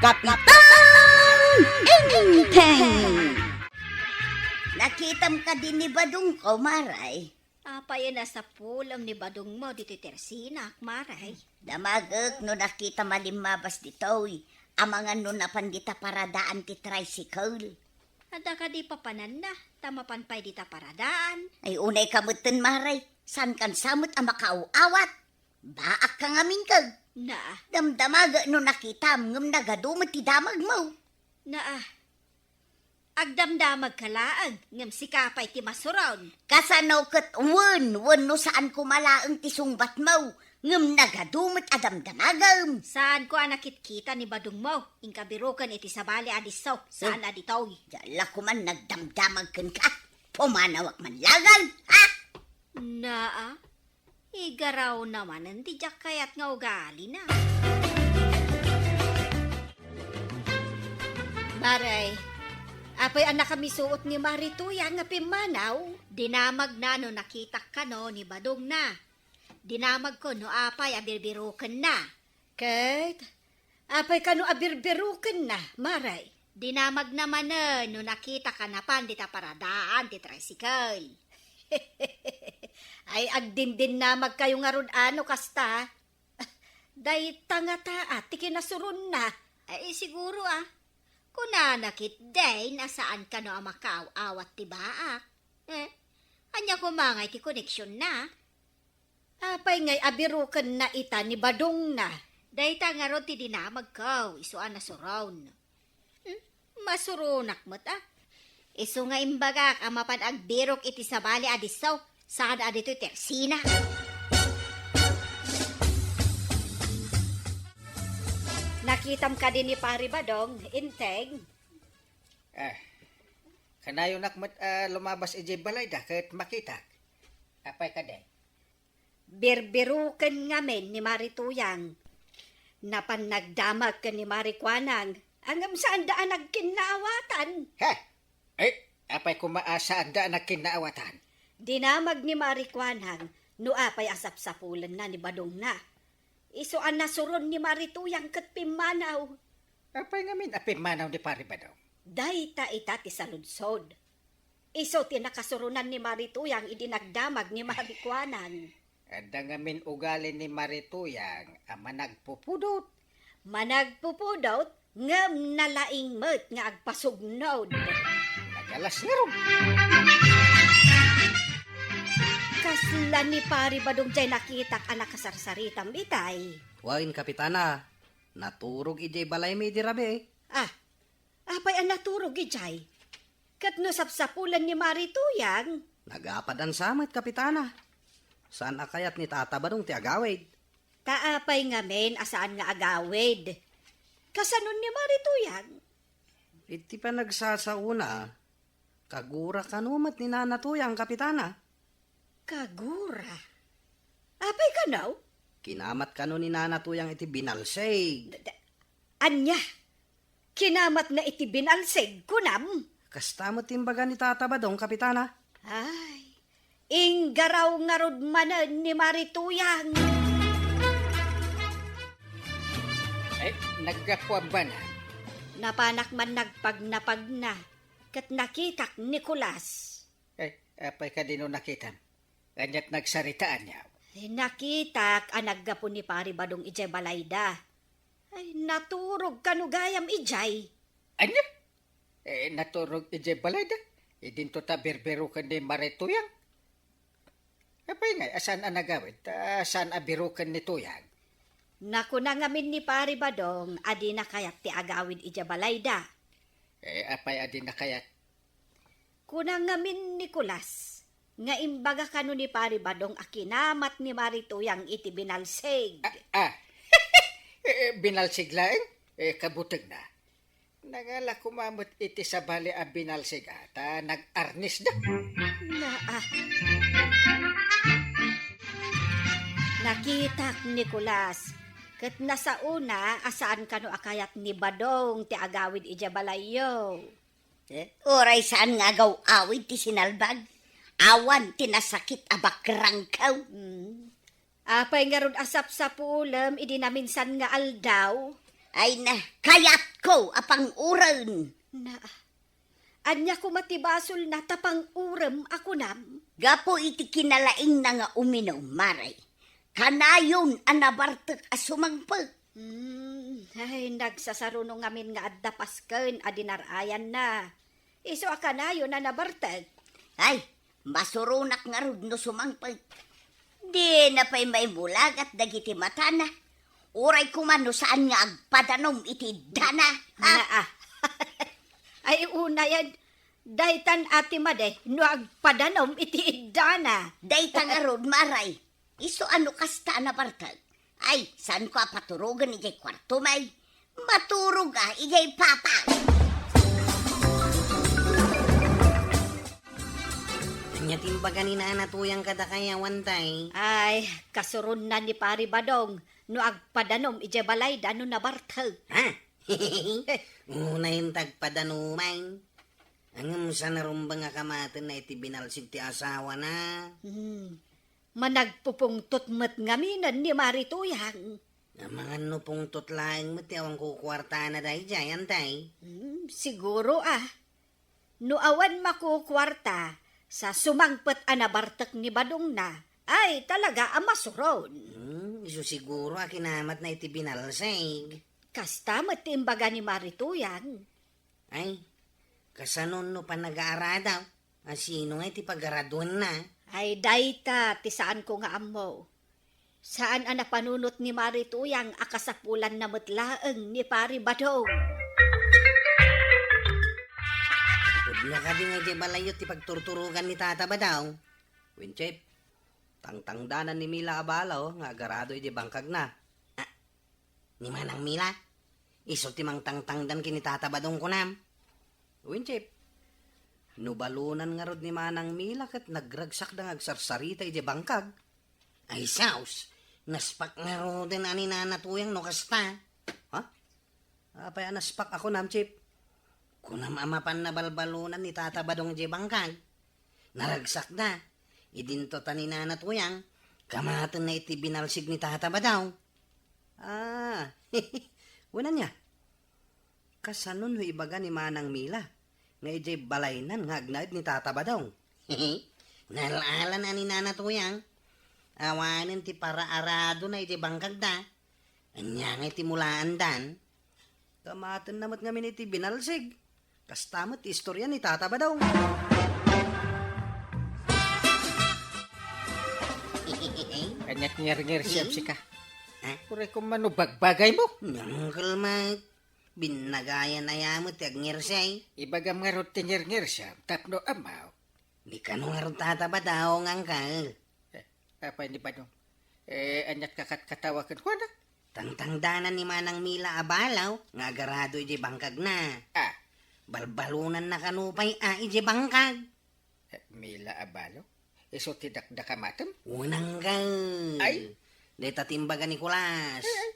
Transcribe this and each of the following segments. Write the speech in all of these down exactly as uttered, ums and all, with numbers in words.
Kapitan Enteng! Nakitam kadi ni Badongko, Maray? Apay a nasapulem ni Badongmo ditoy tersinak, Maray? Damagek no nakitam a limmabas ditoy, amangan no napan dita paradaan ti tricycle. Adda kadi papananna, ta mapan pay dita paradaan? Ay, unay ka metten, Maray. Saankan sa met a makaaw-awat? Baak ka ngamin kag. Na. Damdamagek no nakitam, ngem nagadu met ti damagmo. Na, ah. Agdamdamagka laeng, ngem sika pay ti masuron. Kasano ket wen, wenno saan koma laeng ti sungbatmo, ngem nagadu met a damdamagem. Saanko a nakitkita ni Badongmo, inka biroken iti sabali a disso, saan a ditoy. Diak la koman nagdamdamag kenka. Pumanawak man laeng, ha? Na, ah. Igarawna manen ti diak kayat nga ugalina. Maray, apay a nakamisuot ni Mari Tuyang nga pimmanaw? Dinamagna no nakitak kano ni Badongna. Dinamagko no apay a birbirokenna. Ket apay kano a birbirokenna, Maray? Dinamagna manen no nakitak a napan dita paradaan ti tricycle. Ay, agdindinnamagkayo ngarud a no kasta. Dayta ngataat ti kinasuronna. Ay, siguro, ah. Kunana ketdin a saan kano a makaaw-awat ti baak. Eh, ania koma ngay ti koneksionna? Apay ngay a birokenna ita ni Badongna? Dayta ngarud ti dinamagko, isu a nasuron. Hmm? Masuronak met, ah. Isu nga imbagak a mapan agbirok iti sabali a disso, saan a ditoy tersina. Nakitam kadi ni Pari Badong, Enteng? Ah, kanayonak met a lumabas idiay balayda ket makitak. Apay kadi? Birbiroken ngamin ni Mari Tuyang. Napan nagdamag ken ni Mari Kuanang, ngem saanda a nagkinnaawatan. He? Ay, apay koma a saanda a nagkinnaawatan? Dinamag ni Mari Kuanang no apay a sapsapulenna ni Badongna. Isu a nasuron ni Mari Tuyang ket pimmanaw. Apay ngamin a pimmanaw ni Pari Badong? Dayta ita ti saludsod. Isu ti nakasuronan ni Mari Tuyang idi nagdamag ni Mari Kuanang. Adda ngamin ugali ni Mari Tuyang a managpupudot. Managpupudot, ngem nalaing met nga agpasugnod. Nagalas ngarud. Kasla ni Pari Badong jay nakitak a nakasarsaritam itay. Wen, Kapitana, naturog idiay balaymi idi rabii. Ah, apay a naturog idiay? Ket no sapsapulen ni Mari Tuyang? Nagapadan sa met, Kapitana. Saan a kayat ni Tata Badong ti agawid. Ta apay ngamin a saan nga agawid? Kasano ni Mari Tuyang? Iti panagsasaona, kagura kano met ni Nana Tuyang, Kapitana. Kagura? Apay kano? Kinamat kano ni Nana Tuyang iti binalsig. Da-, da-, ania? Kinamatna iti binalsig, kunam? Kasta met ti imbaga ni Tata Badong, Kapitana. Ay, inggaraw ngarud manen ni Mari Tuyang. Ay, naggapu a bana. Napanak man nagpagnapagna, ket nakitak ni Kulas. Eh, apay kadi no nakitam? Ania't nagsaritaanyo? Eh, nakitak a naggapu ni Pari Badong idiay balayda. Ay, naturog kano gayam idiay? Ania? Eh, naturog idiay balayda? Idinto ta birbiroken ni Mari Tuyang. Apay ngay, a saan a nagawid? Ta saan a biroken ni Tuyang? Nakuna ngamin ni Pari Badong a dina kayat ti agawid idiay balayda. Eh, apay a dina kayat? Kuna ngamin ni Kulas nga imbaga kano ni Pari Badong a kinamat ni Mari Tuyang iti binalsig. Ah, ah. Eh, binalsig laeng? Eh, kabutegna. Nangala koma met iti sabali a binalsig a ta nag-arnisda. Na, ah. Nakitak ni Kulas, ket nasaona a saan kano a kayat ni Badong ti agawid idiay balayyo. Eh, uray saan nga agaw-awid ti sinalbag, awan ti nasakit a bakrangkaw. Hmm. Apay ngarud a sapsapulem idi naminsan nga aldaw? Ay na, kayatko a panguren. Na, ania koma ti basolna ta pangurem a kunam? Gapu iti kinalaingna nga uminum, Mare, kanayon a nabartek a sumangpet. Hmm, ay, nagsasaruno ngamin nga adda pasken a dinar-ayanna. Isu a kanayon a nabartek. Ay, masuronak ngarud no sumangpet. Dina pay maimulagat dagiti matana. Uray koma no saan nga agpadanom iti iddana. Ha? Naa. Ay, unayen, daytan a ti madi no agpadanom iti iddana. Dayta ngarud, Mare. Isu a no kasta a nabartek. Ay, saanko a paturogen idiay kuartom, ay. Maturog a idiay papan. Ania ti imbaga ni Nana Tuyang kadakay awan, tay? Ay, kasuronna ni Pari Badong no agpadanom idiay balayda no nabartek. Ha? Unayen ta agpadanoman. Ngem saan a rumbeng a kamatenna iti binalsig ti asawana. Hmm. Managpupungtot met ngaminen ni Mari Tuyang. Amangan no pungtot laeng met ti awan kukuartana daydiay, antay? Hmm, siguro a. No awan makukuarta sa sumangpet a nabartek ni Badongna, ay talaga a masuron. Hmm, isu siguro a kinamatna iti binalsig. Kasta met ti imbaga ni Mari Tuyang. Ay, kasano no panagaaradaw? A sino nga iti pagaraduenna? Ay, dayta ti saanko nga ammo. Saan a napanunot ni Mari Tuyang a kasapulanna met laeng ni Pari Badong. Pudno kadi nga idiay balayyo ti pagturturogan ni Tata Badong? Winchip, tangtangdanan ni Mila a balaw nga agarado idiay bangkagna. Ah, ni Manang Mila? Isu ti mangtangtangdan ken ni Tata Badong kunam? Winchip, no balonan ngarud ni Manang Mila ket nagragsakda nga agsarsarita idiay bangkag. Ay, saos, naspak ngaruden a ni Nana Tuyang no kasta. Ha? Apay a naspak a kunam, Chip? Kunam a mapan nabalbalonan ni Tata Badong idiay bangkag. Naragsakda. Idinto ta ni Nana Tuyang, kamatenna iti binalsig ni Tata Badong. Ah, wenno ania? Kasano no ibaga ni Manang Mila nga idiay balaynan nga agnaed ni Tata Badong? Naal-alan a ni Nana Tuyang. Awanen ti paraaradona idiay bangkagda. Ania ngay ti mulaandan? Kamatenna met ngamin iti binalsig. Kasta met ti istorya ni Tata Badong. Ania ti ngirngir siak Hmm? sika? Ha? Uray koma no bagbagaymo. Uncle Mike, binnagayan aya met ti agngirsiak. Ibagam ngarud ti ngirngir siak tapno ammo. Ni kano ngarud Tata Badong, Uncle? Eh, apay ni Badong? Eh, aniat kakatkatawa kenkuana? Tangtangdanan ni Manang Mila a balaw nga agarado idiay bangkagna. Ah. Balbalonanna kano pay a idiay bangkag. Eh, Mila a balaw? Isu ti dakdakamatem? Unangga. Ay? Dayta ti imbaga ni Kulas. Ay, ay.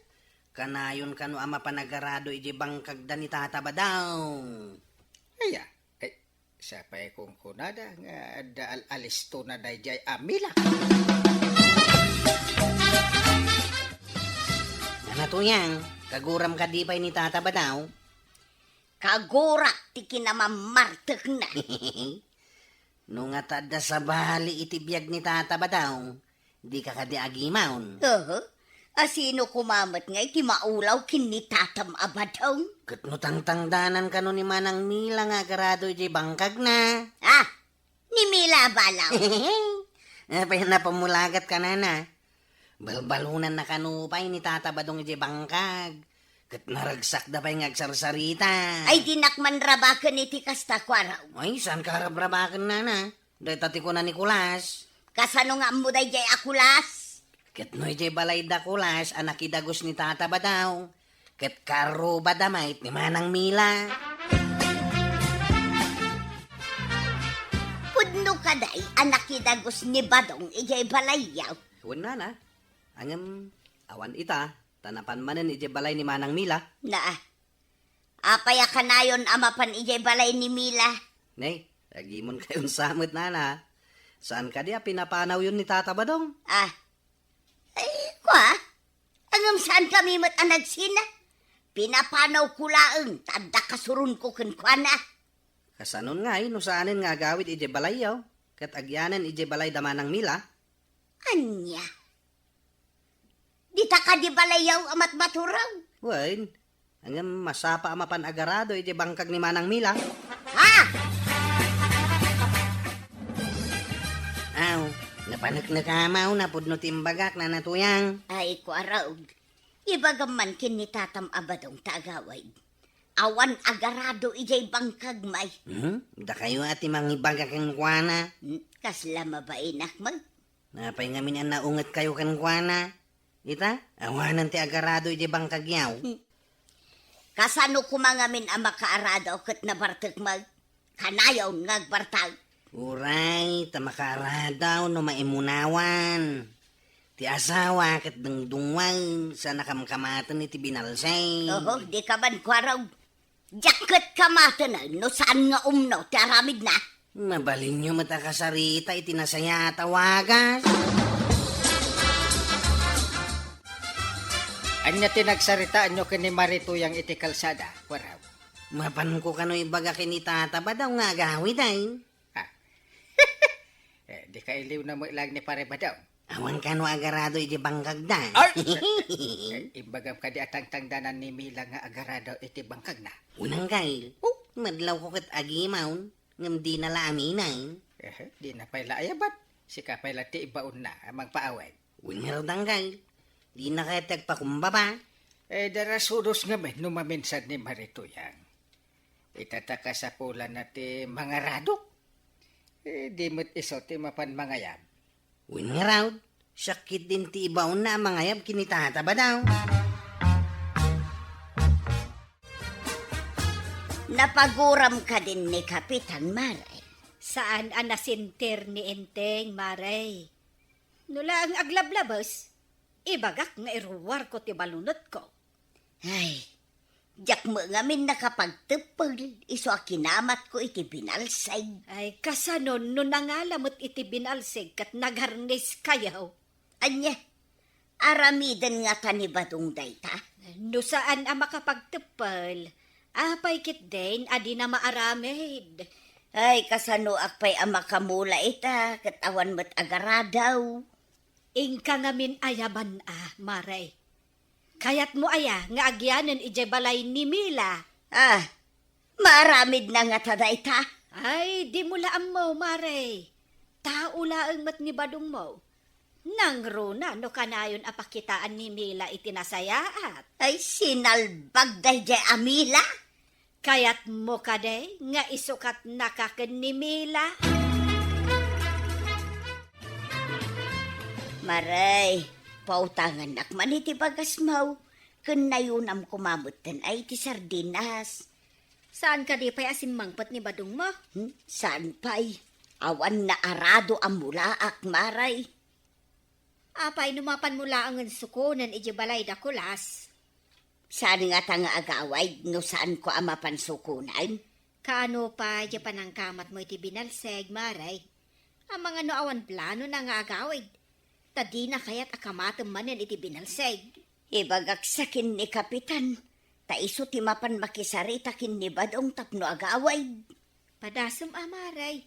Kanayon kano a mapan agarado idiay bangkagda ni Tata Badong. Aya, ay, sapay kunkunada nga adda al-alistona daydiay a Mila. Nana Tuyang, kaguram kadi pay ni Tata Badong? Kagurak ti kinamammartekna. No nga ta adda sabali iti biag ni Tata Badong, dika kadi agimon? Aha. A sino koma met ngay ti maulaw ken ni Tatam a Badong? Ket no tangtangdanan kano ni Manang Mila nga agarado idiay bangkagna? Ah, ni Mila a balaw. Apay a napamulagat ka, Nana? Balbalonanna kano pay ni Tata Badong idiay bangkag. Ket naragsakda pay nga agsarsarita. Ay, dinak manrabaken iti kasta, kuaraw. Ay, saanka a rabrabaken, Nana? Dayta ti kuna ni Kulas. Kasano nga ammo daydiay a Kulas? Ket no idiay balayda Kulas a nakidagus ni Tata Badong, ket karrubada met ni Manang Mila. Pudno kadi a nakidagus ni Badong idiay balayyo? Wen, Nana. Ngem, awan ita, ta napan manen idiay balay ni Manang Mila. Naa. Apay a kanayon a mapan idiay balay ni Mila? Ne, agimonkayon sa met, Nana. Saan kadi a pinapanawyon ni Tata Badong? Ah. Ay, kua? Ngem saankami met a nagsina? Pinapanawko laeng ta adda kasuronko kenkuana. Kasanon ngay no saanen nga agawid idiay balayyo, ket agyanen idiay balay da Manang Mila? Ania? Dita kadi balayyo a matmaturaw? Wen, ngem masapa a mapan agarado idiay bangkag ni Manang Mila. Ha? Aw, napaneknekamaw napudno ti imbagak, Nana Tuyang. Ay, kuarog. Ibagam man ken ni tatam a badong ta agawid. Awan agarado idiay bangkag, may. Hmm? Dakayo a ti mangibaga kenkuana? Hmm, kasla mabainak, may. Apay ngamin a naungetkayo kenkuana? Ita, awanen ti agarado idiay bangkagyo. Hmm. Kasano koma ngamin a makaarado ket nabartek, may? Kanayon nga agbartek. Uray, ta makaarado no maimunawan. Ti asawa ket dungdungngoen, sa nakamkamaten iti binalsay. Oho, di ka man kuarog. Diak ket kamaten no saan nga umno ti aramidna. Mabalinyo met a kasarita iti nasayaat a wagas. Ania ti nagsaritaanyo ken ni Mari Tuyang iti kalsada, kuarog? Mapanko kano ibaga ken ni Tata Badaw nga agawid, ay? Ah. Eh, di kailiwna met laeng ni Pare Badaw. Awan kano agarado iti bangkagda. Ay! Eh, imbagam kadi a tangtangdanan ni Mila nga agarado iti bangkagna? Unang kail. Oh, madlawko ket agimaon, ngem dina la aminen. Eh, dina pay la ayaban. Sika pay la ti ibaonna a mangpaawid. Wen ngarud, Anggal. Dina kayat ti agpakumbaba? Eh, darasudos ngamin no maminsan ni Mari Tuyang. Ita ta kasapulanna ti mangaradok. Eh, di met isu ti mapan mangayab. Wen ngarud, siak ketdin ti ibaonna a mangayab ken ni Tata Badaw. Napaguram kadin ni Kapitan, Mare? Saan a nasinter ni Enteng, Mare. No laeng aglablabes, ibagak nga iruarko ti balunotko. Ay, diak met ngamin nakapagteppel isu a kinamatko iti binalseg. Ay, kasano no nangala met iti binalseg ket nagarniskayo? Ania? Aramiden ngata ni Badong dayta? No saan a makapagteppel, apay ketdin a dina maaramid? Ay, kasanoak pay a makamula ita ket awan met agarado? Inka ngamin ayaban a, Mare. Kayatmo aya nga agyanen idiay balay ni Mila? Ah, maaramidna ngata dayta? Ay, dimo la ammo, Mare. Tao laeng met ni Badongmo. Nangruna no kanayon a pakitaan ni Mila iti nasayaat. Ay, sinalbag daydiay a Mila? Kayatmo kadi nga isukatnaka ken ni Mila? Mare, pautangannak man iti bagasmo, ken nayunam koma metten a iti sardinas. Saan kadi pay a simmangpet ni Badongmo? Hmm, saan pay? Awan naarado a mulaak, Mare. Apay no mapanmo laengen sukonen idiay balay da Kulas? Saan ngata nga agawid no saanko a mapan sukonen? Kaano pay diay panangkamatmo iti binalseg, Mare? Amangan no awan planona nga agawid, ta dina kayat a kamatem manen iti binalseg. Ibagak sa ken ni Kapitan, ta isu ti mapan makisarita ken ni Badong tapno agawid. Padasem a, Mare.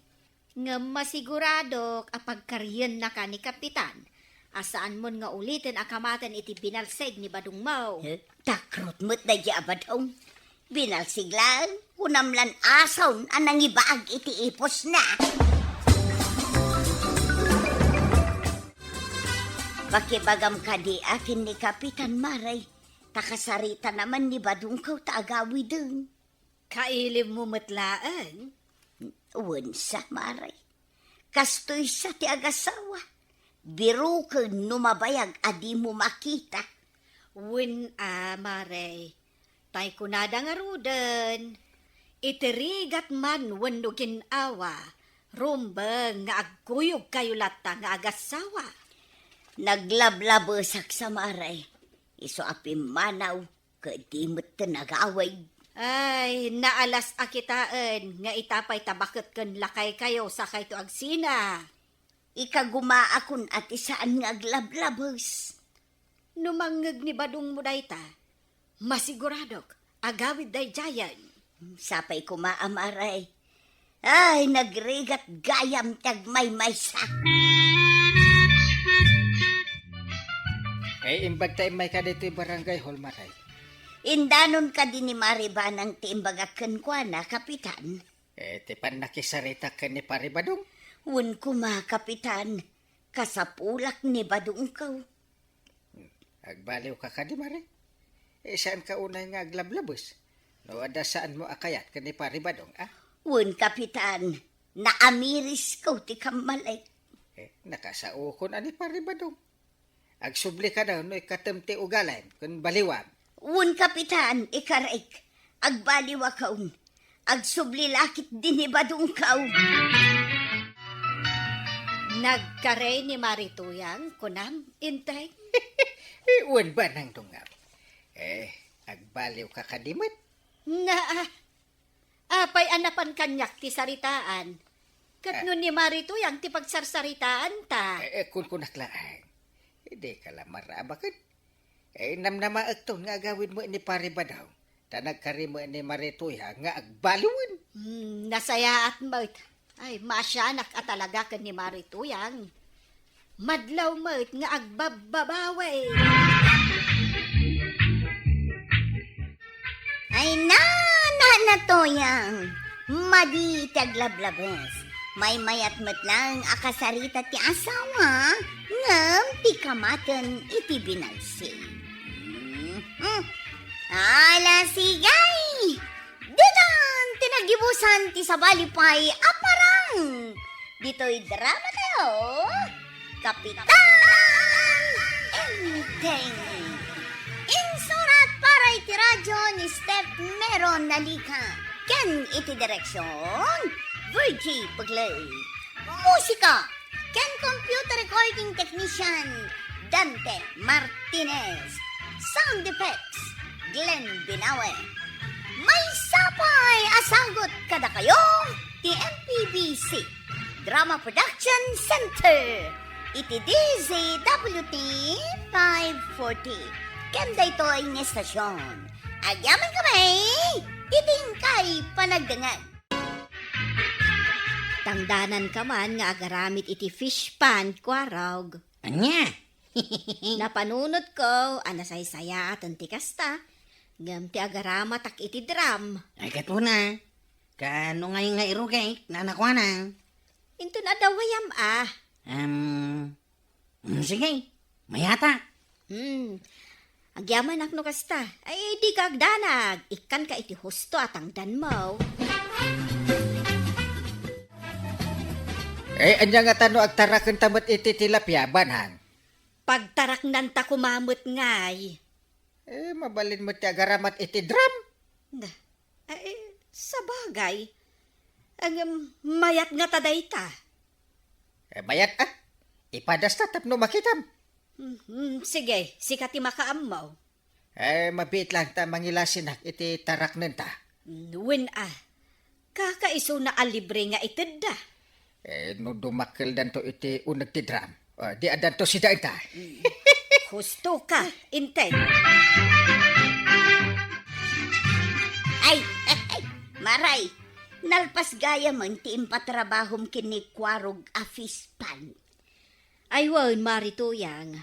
Ngem masiguradok a pagkariennaka ni Kapitan a saanmon nga uliten a kamaten iti binalseg ni Badongmo. Eh, takrot met daydiay a Badong. Binalseg laeng, kunam lan asaon a nangibaag iti ipusna. Pakibagam kadi a ken ni Kapitan, Mare, ta kasaritana man ni Badongko ta agawiden. Kailibmo met laeng? Wen sa, Mare. Kastoy sa ti agasawa. Biroken no mabayag a dimo makita. Wen a, Mare. Tay kunada ngaruden, iti rigat man wenno gin-awa, rumbeng nga agkuyogkayo latta nga agasawa. Naglablabesak sa, Mare. Isu a pimmanaw, ket di metten agawid. Ay, naalas a kitaen nga ita pay ta baket ken lakaykayo sakayto agsina. Ikagumaakon a ti saan nga aglablabes. No mangngeg ni Badongmo dayta, Masiguradok, agawid daydiayen. Sapay koma a maray. Ay, nagrigat gayam ti agmaymaysa. Eh, imbag ta immayka ditoy barangay hall, maray. Indanon kadi ni Mari Banang ti imbagak kenkuana, Kapitan? Eh, ti pannakisaritak ken ni Pari Badong? Wen koma, Kapitan. Kasapulak ni Badongko. Agbaliwka kadi, Mari? Eh, saanka unay nga aglablabes? No adda saanmo a kayat ken ni Pari Badong, a? Wen, Kapitan, naamirisko ti kammalek. Eh, nakasaokon a ni Pari Badong. Agsubli kada no ikatem ti ugalim ken baliwam. Wen, Kapitan, ikarek. Agbaliwakon. Agsubli la ketdi ni Badongko. Nagkarey ni Mari Tuyang, kunam, Inteng? Eh, wen, Banang Dungngam. Eh, agbaliwka kadi met? Naa, apay a napan kaniak ti saritaan? Ket no ni Mari Tuyang ti pagsarsaritaanta? Eh, eh, kunkunak laeng. Dika la marabaken. Eh, namnamaekton nga agawid met ni Pari Badong. Ta nagkari met ni Mari Tuyang nga agbaliwen. Hmm, nasayaat met. Ay, maasianak a talaga ken ni Mari Tuyang. Madlaw met nga agbabbabawi. Ay, na, na, na, Tuyang. Madi ti aglablabes. Maymayat met lang a kasarita ti asawa, ngem ti kamaten iti binalsig. Mhm. Ala, sigay! Ditan ti nagibusan ti sabali pay a parang ditoy drama tayo, Kapitan Enteng. Insurat para iti radyo ni Steph Meron Nalica ken iti direksyon, Virgie Pegley. Musika ken computer recording technician, Dante Martinez. Sound effects, Glenn Binawe. Maysa pay a sagut kadakayo ti M P B C Drama Production Center iti D Z W T five forty. Ken daytoy nga estasyon, agyamankami iti inkay panagdengngeg. Tangdananka man nga agaramid iti fish pond, Kuarog. Ania? Napanunotko a nasaysayaaten ti kasta, ngem ti agaramatak iti drum. Ay, ket una, kaano ngay nga irugek, nanakuana? Inton adda wayam a. Em, Mm, sige, mayata. Hmm. Agyamanak no kasta. Ay, dika agdanag. Ikkanka iti husto a tangdanmo. Eh, ania ngata no agtarakenta met iti tilapia, Banang? Pagtaraknanta koma met ngay. Eh, mabalin met ti agaramat iti drum. Na, eh, sabagay. Ngem, mayat ngata dayta. Eh, mayat, ah. Ipadasta tapno makitam. Hmm, hmm, sige, sika ti makaammo. Eh, mabiit lang ta mangilasinak iti taraknenta. Hmm, wen a. Kakaisuna a libre nga itedda. Eh, no dumakkeldanto iti uneg ti drum, ah, di addanto sida enta. Hmm. Husto ka, Inteng. Ay, ay, ay, Maray, nalpas gayam ti impatrabahom ken ni Kuarog a fish pond. Ay wen, Mari Tuyang.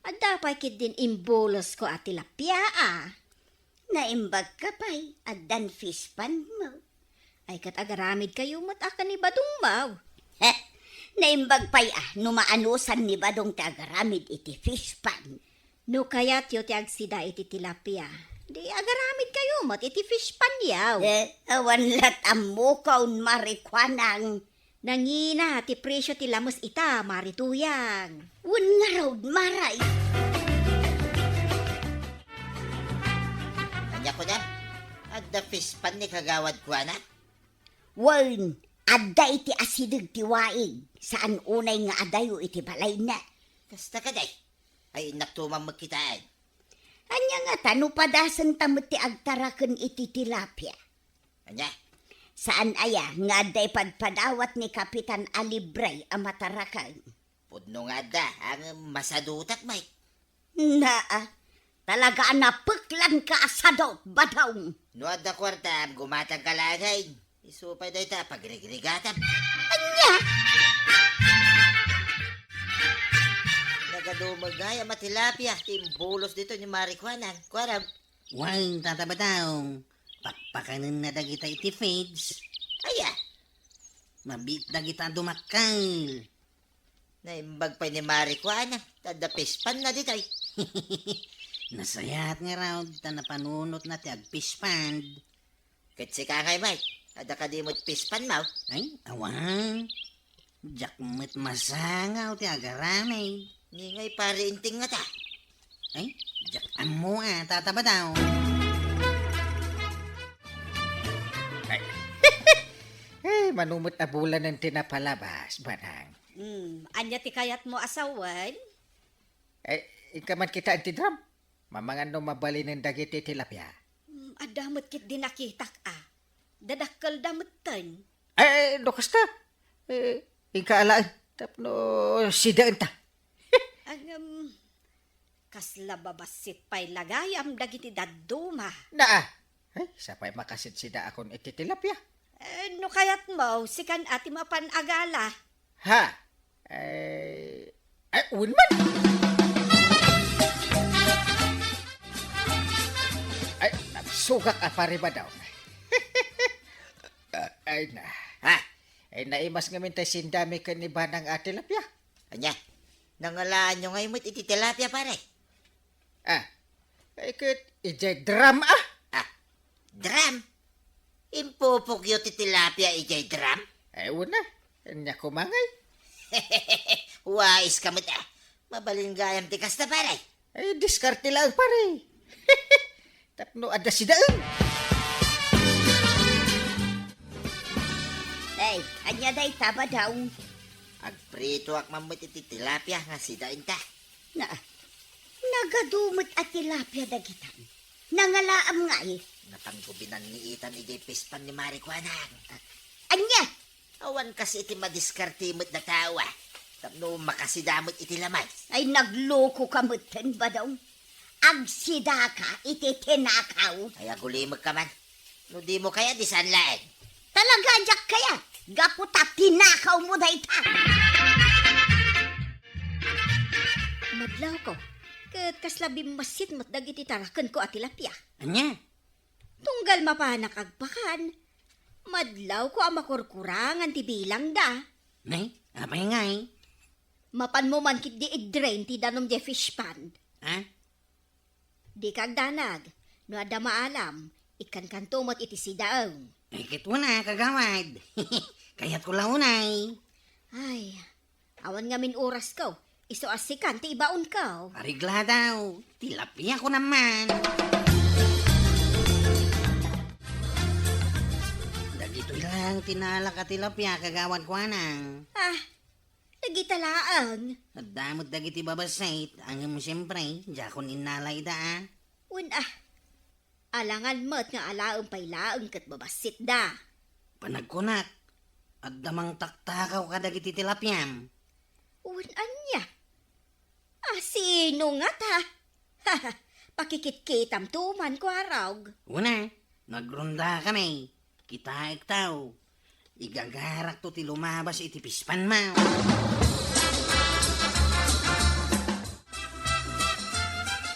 Adda pay ketdin imbulosko a tilapia, a. Naimbagka pay, addan fish pondmo. Ay, ket agaramidkayo met a ken ni Badongmo. Heh, naimbag pay a no maanosan ni Badong ti agaramid iti fish pond. No kayatyo ti agsida iti tilapia, di agaramidkayo met iti fish pondyo. Eh, awan lat ammokon, Mari Kuanang. Nangina ti presio ti lames ita, Mari Tuyang. Wen ngarud, Maray. Ania kunam? Adda fish pond ni Kagawad Kuana? Wen, adda iti asideg ti waig, saan unay nga adayo iti balayna. Kasta kadi? Ay, innak tumang magkitaan. Ania ngata no padasenta met ti agtaraken iti tilapia? Ania? Saan aya nga adda ipadpadawat ni Kapitan a libre a mataraken? Pudno nga adda, ngem masadutak, Mike. Naa, Talaga a napeklanka a sadut, Badong. No adda kuartam, gumatangka laeng. Isu pay dayta a pagrigrigatam. Ania? Nagadumeg gayam a tilapia ti imbulos ditoy ni Mari Kuanang. Kuarang. Wen, Tata Badong, pakpakanenna dagita iti feeds. Aya? Mabiit dagita a dumakkel. Naimbag pay ni Mari Kuana, ta adda fish pond na ditoy. Nasayaat ngarud, ta napanunotna ti ag-fish pond. Ket sika ngay, Mike, adda kadi met fish pond mo? Ay, awan. Diak met masangaw ti agaramid. Ni ngay, Pare Inting ngata? Ay, diak ammo a, Tata Badong. Ay. Eh, mano met a bulanen ti napalabas, Badong. Hmm, ania ti kayatmo a sawen? Eh, inka man kitaen ti drum. Mamangan no mabalinen dagiti tilapia. Hmm, adda met ketdi nakitak a. Dadakkelda metten. Eh, no kasta, eh, inka alaen tapno sidaenta. Agam, kasla babassit pay la gayam dagiti dadduma. Naa. Ay, sapay makasidsidaakon iti tilapia. Eh, no kayatmo, sikan a ti mapan agala. Ha? Eh, ay, wen man. Ay, nagsugak a Pare Badong. Ay na. Ha? Ay, naimas ngamin tay sindami ken ni Badong a tilapia. Ania? Nangalaanyo ngay met iti tilapia, pare? Ah, ay ket idiay drum, ah. Ah, drum? Impupukyo ti tilapia idiay drum? Ay, wen a. Ania koma ngay? Wais ka met, ah. Mabalin gayam ti kasta, pare. Ay, diskarte laeng, pare. Tapno adda sidaen. Ay, ania dayta, Badong? Agpritoak man met iti tilapia nga sidaenta. Na, nagadu met a tilapia dagitan. Nangalaam ngay. Napanggubinan ni itan idiay fish pond ni Mari Kuanang. Ania? Awan kas iti madiskarte met a tao, ah. Tapno makasida met iti lamay. Ay, naglokoka metten, Badong. Agsidaka iti tinakaw. Ay, agulimekka man. No dimo kayat, di saan laeng. Talaga, diak kayat. Gapu ta tinakawmo dayta. Madlawko, ket kasla bimmassit met dagiti tarakenko a tilapia. Ania? Tunggal mapanak agpakan, madlawko a makurkurangan ti bilangda. Nay, apay ngay? Mapanmo man ketdi i-drain ti danum diay fish pond. Ha? Dika agdanag. No adda maalam, ikkankanto met iti sidaem. Ay, ket wen a, kagawad. Kayatko la unay. Ay, awan ngamin orasko. Isu a sikan ti ibaonko. Aregladaw, tilapiako naman. Dagitoy lang ti naalak a tilapia, Kagawad Kuanang. Ah, dagita laeng. Adda met dagiti babassit, ngem siempre, diakon innala ida, a. Wen a, alangan met nga alaem pay laeng ket babassitda. Panagkunak, adda mangtaktakaw kadagiti tilapiam. Wen ania? A, sino ngata? Pakikitkitamto man, Kuarog. Wen a, nagrondakami. Kitaekto. Igagarakto ti lumabas iti fish pond mo.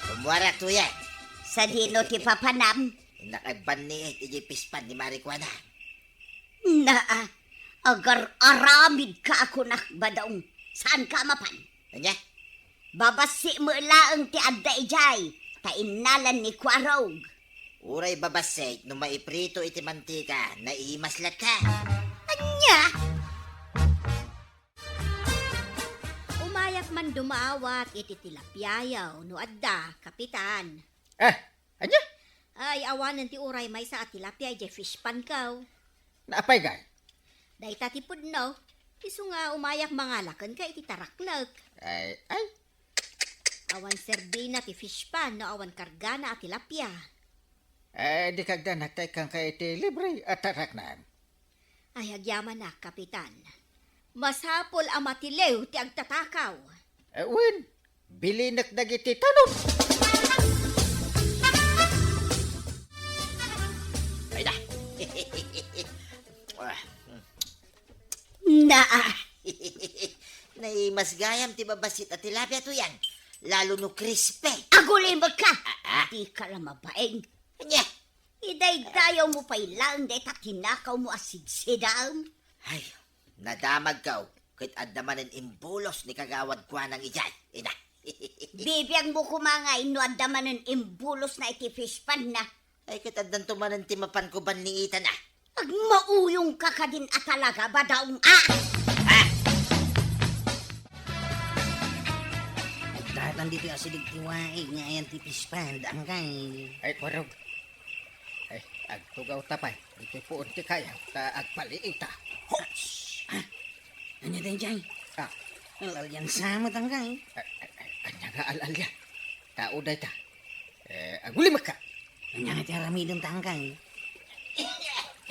Kumuarakto ya. Sadino ti papanam? Innak agbanniit iti fish pond ni Mari Kuana. Naa, agar-aramidka a kunak, Badong. Saanka a mapan? Ania? Babassit met laeng ti adda idiay, ta innalan ni Kuarog. Uray babassit no maiprito iti mantika, naimas latta. Ania? Umayak man dumawat iti tilapiayo no adda, Kapitan. Eh, ania? Ay, awanen ti uray maysa a tilapia idiay fish pond ko. Naapay, gay? Dayta ti pudno. Isu nga umayak mangala kenka iti taraknek. Ay, ay. Awan serbina ti fish pond no awan kargana a tilapia. Eh, dika agdanag ta ikkanka iti libre a taraknek. Ay, agyamanak, Kapitan. Masapul a matiliw ti agtatakaw. Eh, wen, bilinek dagiti tanod. Ah. Nay, mas gayam ti babassit a tilapia, Tuyang. Lalo no crispy. Agulimekka! Ah, ah. Dika la mabain. Ania? Idaydayawmo pay laeng dayta tinakawmo a sidsidam. Ay, nadamagko ket adda manen imbulos ni Kagawad Kuanang idiay, ina. Bibiangmo koma ngay no adda manen imbulosna iti fish pond na. Ay, ket addanto manen ti mapanko banniitan, a. Agmauyongka kadin a talaga, Badong, a! Ah! Agdatan ditoy asideg ti waig nga ayan ti fish pond, angkay. Ay, Kuarog. Ay, agtugaw ta pay. Ditoy puon ti kayaw, ta agpaliita. Hops! Ah, ania daydiay? Ah. Al-alian sa met, angkay. Ah, ah, ah, ania nga al-alia? Tao dayta. Eh, agulimekka. Ania nga ti aramidenta, angkay?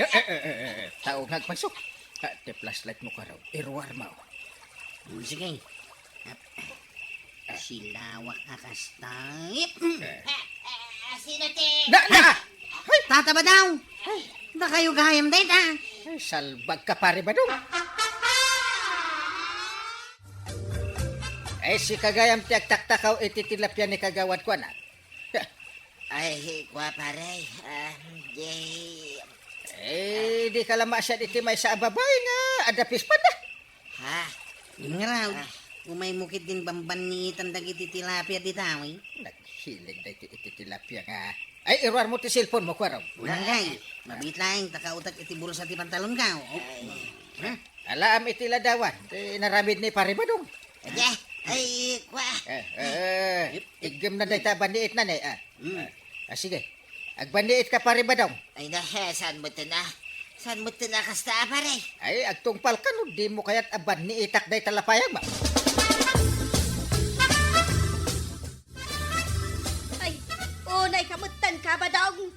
Eh, eh, eh, eh, eh, tao nga agpaso. Ah, ti flashlight mo, Kuarog. Iruarmo. Hmm, sige. Ah, silawak a kasta. Eh. Eh. Ah, ah, sino ti Na, na! Ay! Tata Badong! Ay, dakayo gayam dayta. Ay, salbagka, Pare Badong. Ay, sika gayam ti agtaktakaw iti tilapia ni Kagawad Kuana. Ay, kua, pare. Ah, di Eh, dika la maasian iti maysa a babai nga adda fish pond, a. Ha? Ngaraw, Ah. umaymo ketdin bambanniitan dagiti tilapia dita, wi? Naghiling daytoy iti tilapia nga. Ay, iruarmo ti cellphone mo, Kuarog. Unang kay, mabiit laeng, ta kautak iti bulsa ti pantalonko. Oh. Ay. Ha? Alaam iti ladawan, ti inaramid ni Pare Badong. Adi, ay, kua. Eh, eh, eh. Iggem na dayta banniit na, ne, ah. Mm. Ah, ah, sige. Agbanniit ka, Pare Badong. Ay, na, eh, saan mo ito na? Saan mo ito na kasta, pare? Ay, agtungpal ka no di mo kayat a banniitak dayta lapayag ba? Ay, unay ka metten ka, Badong.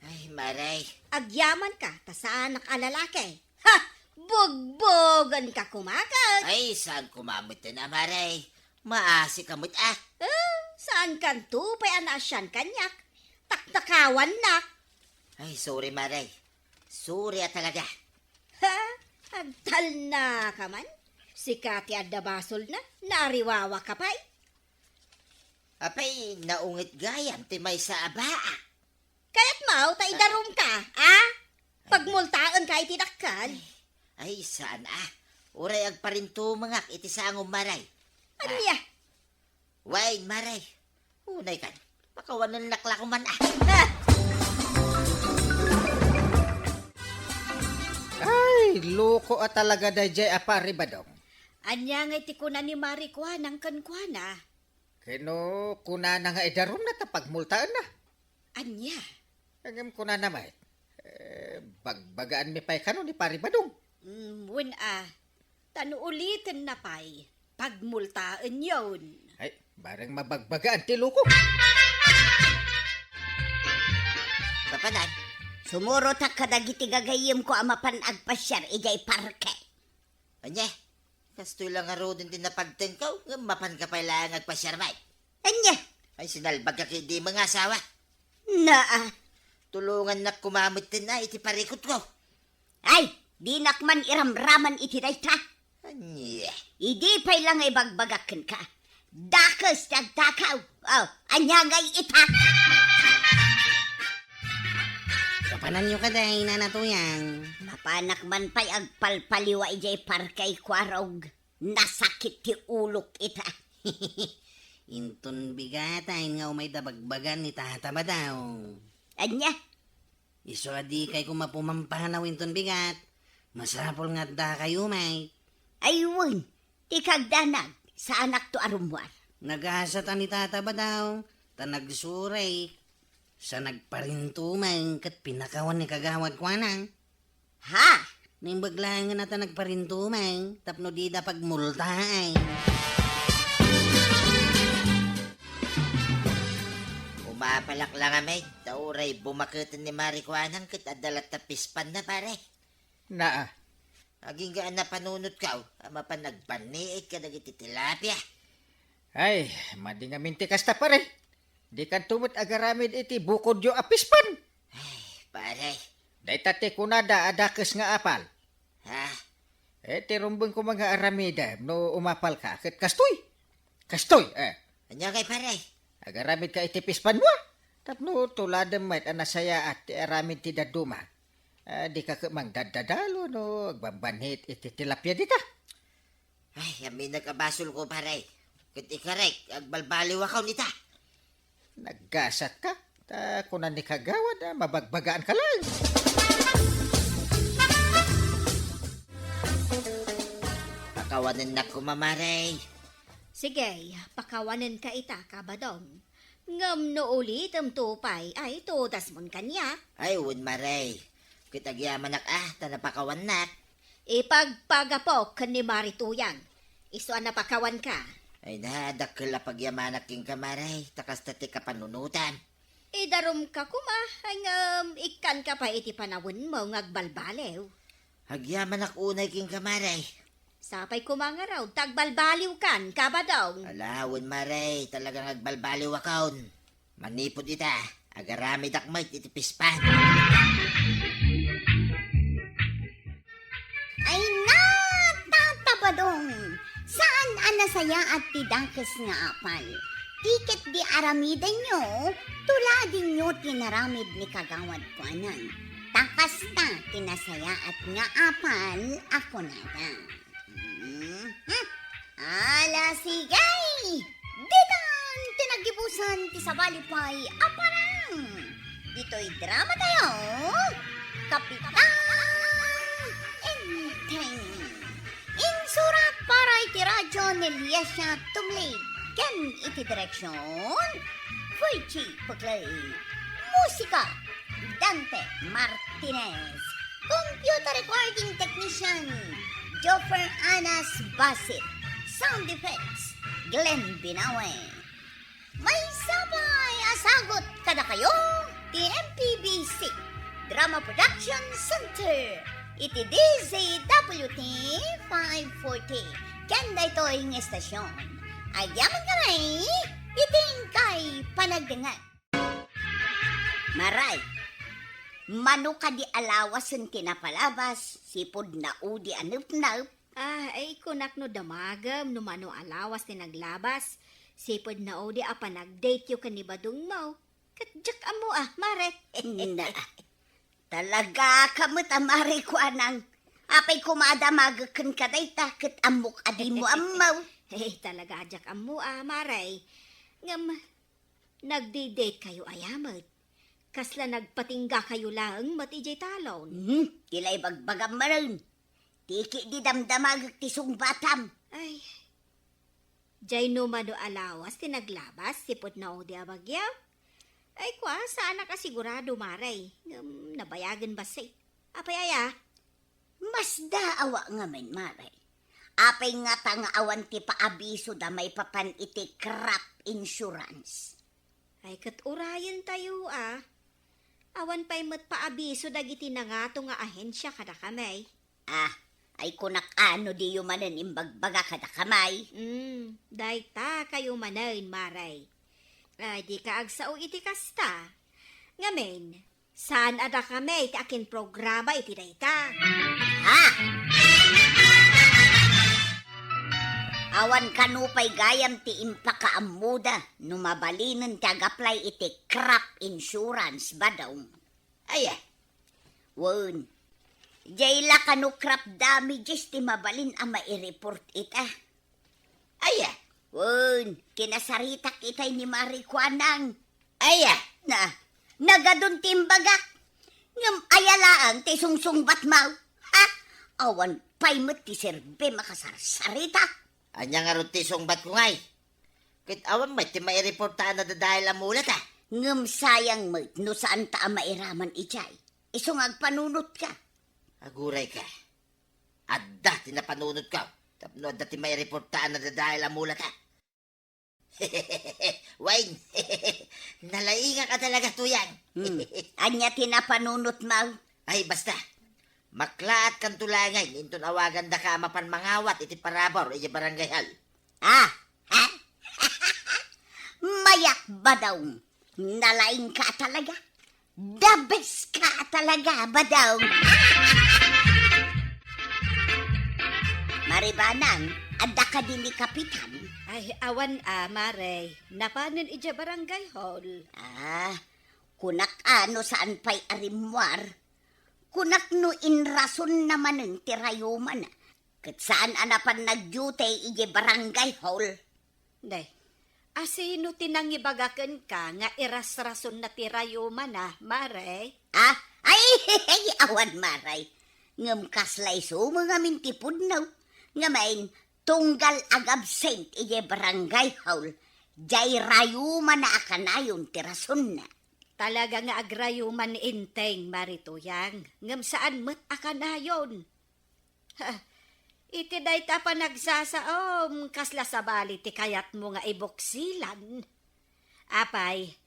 Ay, maray. Agyaman ka, ta saanak a lalaki. Ha! Bugbogen ka koma ket. Ay, saan koma met a, maray? Maasi ka met, a. Eh, saan kanto pay a naasian kaniak? Taktakawannak. Ay, sorry, maray. Sorry a talaga. Ha? Agtalna ka man? Sika ti adda basolna, naariwawa ka pay. Apay, naunget gayam ti maysa a baa. Kayat mo ta idarum ka, a? Pagmultaen ka iti dakkel. Ay, saan, a? Uray agparintumengak iti sangom, maray. Ania? Ah. Wine, maray. Unay kan. Pakawanennak la koman, a. Ah! Ay, loko a talaga daydiay a Pare Badong. Ania ngay ti kuna ni Mari Kuanang kenkuana? Ken no kunana nga idarumna ta pagmultaenna. Ania? Ngem kunana met, eh, bagbagaanmi pay kano ni Pare Badong. Mm, wen a, ta no ulitenna pay, pagmultaenyon. Ay, bareng mabagbagaan ti loko. Papanan, sumurotak kadagiti gagayyemko a mapan agpasiar idiay parke. Ania? Kastoy la ngaruden ti napagtengko, ngem mapanka pay laeng agpasiar met. Ania? Ay, sinalbagka ket di nga asawa. Naa. Tulongannak koma metten a iti parikutko. Ay, dinak man iramraman iti dayta. Ania? Idi pay la nga ibagbagak kenka. Dakes ti agtakaw. Oh, ania ngay ita? Kapananyo kadi, Nana Tuyang? Mapanak man pay agpalpaliwa idiay parke, Kuarog. Nasakit ti ulok ita. Inton bigat a nga umayda bagbagaan ni Tata Badong. Ania? Isu a dikay koma pumampanaw inton bigat, masapul nga addakayo met. Ay wen, ti kagdanag, saanakto a rummuar. Nagasat a ni Tata Badong, ta nagsuray. Sa nagparintumeng ket pinakawan ni Kagawad Kuanang. Ha? Naimbag laengen a ta nagparintumeng tapno dida pagmultaen. Umapalak la ngamin, ta uray bumaketen ni Mari Kuanang ket adda latta fish pond na, pare. Naa. Agingga a napanunotko a mapan agbanniit kadagiti tilapia. Ay, madi ngamin ti kasta, pare. Dikanto met agaramid iti bukodyo a fish pond. Ay, pare. Dayta ti kunada a dakes nga apal. Ha? Eh, ti rumbeng koma nga aramidem no umapalka, ket kastoy. Kastoy, eh. Ania ngay, pare? Agaramidka iti pispanmo, a. Tapno tuladem met a nasayaat ti aramid ti dadduma. Ah, dika ket mangdaddadalo no agbambanhit iti tilapia dita. Ay, aminek a basolko, pare. Ket ikarek, agbalbaliwakon ita. Naggasatka, ta kuna ni kagawad a mabagbagaanka laeng. Pakawanennak koma, mare. Sige, pakawanenka ita, Kabadong. Ngem no ulitemto pay, ay tudasmon kaniak. Ay, wen, mare. Ket agyamanak a, ta napakawannak. Ipagpagapok ken ni Mari Tuyang. Isu a napakawanka. Ay, dakkel a pagyamanak kenka, mare, ta kasta ti kapanunotam. Idarumka koma, ngem ikkanka pay iti panawenmo nga agbalbaliw. Agyamanak unay kenka, mare. Sapay koma ngarud ta agbalbaliwkan, Kabadong. Ala, wen, mare, talagang agbalbaliwakon. Manipud ita, agaramidak met iti pispan. Ay, natatabadong! Saan a nasayaat ti dakes nga apal? Ti ketdi aramidenyo, tuladenyo ti naramid ni Kagawad Kuanang. Ta kasta ti nasayaat nga apal a kunada. Mhm. Ala, sige! Ditan ti naggibusan ti sabali pay a parang. Ditoy drama tayo, Kapitan Enteng. Insurat para iti radyo ni Liesia Tumlig ken iti direksyon, Fuji Puglay. Musika, Dante Martinez. Computer recording technician, Joffer Anas Basit. Sound effects, Glenn Binawe. Maysa pay a sagut kadakayo ti M P B C Drama Production Center iti D Z W T five forty. Ken daytoy nga estasyon, agyaman kami iti inkay panagdengngeg. Maray, mano kadi a lawasen ti napalabas, sipud naudi a nepnep? Ah, ay, kunak no damagem no mano a lawas ti naglabas, sipud naudi a panagdateyo ken ni Badongmo. Ket diak ammo a, Mare. Na, talaga ka met a, Mare Kuanang. Apay koma a damagek kenka dayta, ket ammok a dimo ammo. Eh, talaga diak ammo a, Mare. Ngem, nagdi-date kayo aya met? Kasla nagpatingga kayo laeng met idiay talon? Hmm, ti la ibagbagam manen. Ti ketdi damdamagek ti sungbatam. Ay, diay no mano a lawas ti naglabas, sipud naudi a bagyo? Ay, kua, saanak a sigurado, Mare. Ngem, nabayagen bassit. Apay aya? Masdaawa ngamin, Mare. Apay ngata nga awan ti paabisoda maipapan iti crop insurance? Ay, ket urayentayo a. Awan pay met paabiso dagiti nangato nga ahensia kadakami. Ah, ay, kunak a no diyo manen imbagbaga kadakami. Mm, dayta kayo manen, Mare. Ay, dika agsao iti kasta. Ngamin, saan a dakami ti akinprograma iti dayta? Ha? Awan kano pay gayam ti impakaammoda no mabalinen ti agaplay iti crop insurance, Badong. Aya? Wen, diay la kano crop damages ti mabalin a maireport ita. Aya? Wen, kinasaritak itay ni Mare Kuanang. Aya? Na, nagadun ti imbagak. Ngem aya laeng ti sungsungbatmo? Ha? Awan pay met ti serbim a kasarsarita. Ania ngarud ti sungbatko ngay? Ket awan met ti maireporta a nadadael a mulata. Ngem sayang met no saanta a mairaman idiay. Isu nga agpanunotka. Agurayka. Adda ti napanunotko tapno adda ti maireporta a nadadael a mulata. Wen, nalaingak a talaga, Tuyang. Hmm. Ania ti napanunotmo? Ay, basta. Maklaat kanto laengen inton awagandaka a mapan mangawat iti parabur iti barangay hall. Ah, ha? Mayak, Badong. Nalaingka a talaga. The best ka a talaga, Badong. Maribanang, adda kadi ni Kapitan? Ay, awan a, Mare. Napanen idiay barangay hall. Ah, kunak a no saan pay a rimmuar. Kunak no inrasonna manen ti rayumana. Ket saan a napan nagduty idiay barangay hall. Day, asino ti nangibaga kenka nga irasrasonna ti rayumana, Mare? Ah, ay, awan, Mare. Ngem kasla isu met ngamin ti pudno. Ngamin, tunggal agabsent idiay barangay hall, diay rayumana a kanayon ti rasonna. Talaga nga agrayuman ni Enteng, Mare Tuyang, ngem saan met a kanayon. Ha, iti dayta a panagsasaom, kasla sabali ti kayatmo nga ibuksilan? Apay,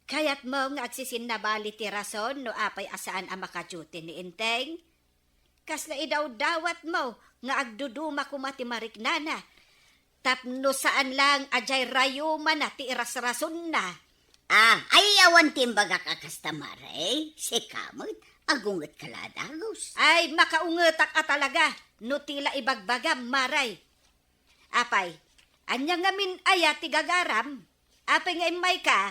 kayatmo nga agsisinnabali ti rason no apay a saan a makaduty ni Enteng? Kasla idawdawatmo nga agduduma koma ti mariknana tapno saan laeng a diay rayumana ti irasrasonna. Ah, ay, awan ti imbagak a kasta, Mare. Sika met, agungetka la a dagus. Ay, makaungetak a talaga no ti la ibagbagam, Mare. Apay, ania ngamin aya ti gagaram? Apay nga immayka?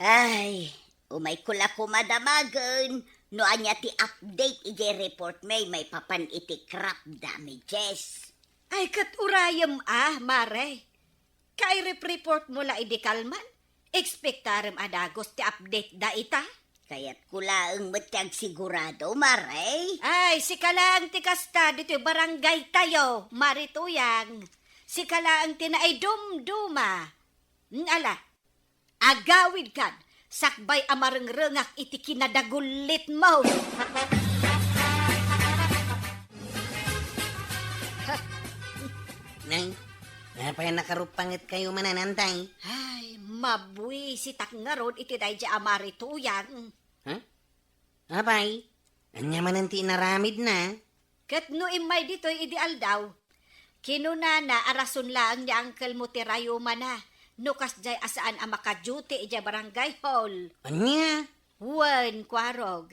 Ay, umayko la koma damagen no ania ti update idiay report mi maipapan iti crop damages. Ay, ket urayem a, Mare. Kairep-report mo la idi kalman? Ekspektarem a dagus ti update da ita? Kayatko laeng met ti agsigurado, Mare. Ay, sika laeng ti kasta ditoy barangay tayo, Mare Tuyang. Sika laeng ti naidumduma. Mm, ala, agawidkan, sakbay a marengrengak iti kinadagullitmo. Nay, apay a nakaruppangetkayo manen, Tay? Ay, mabuisitak ngarud iti daydiay a Mare Tuyang. Ha? Apay, ania manen ti inaramidna? Ket no immay ditoy idi aldaw, kinunana a rason laeng ni angkelmo ti rayumana, no kasdiay a saan a makaduty idiay barangay hall. Ania? Wen, Kuarog.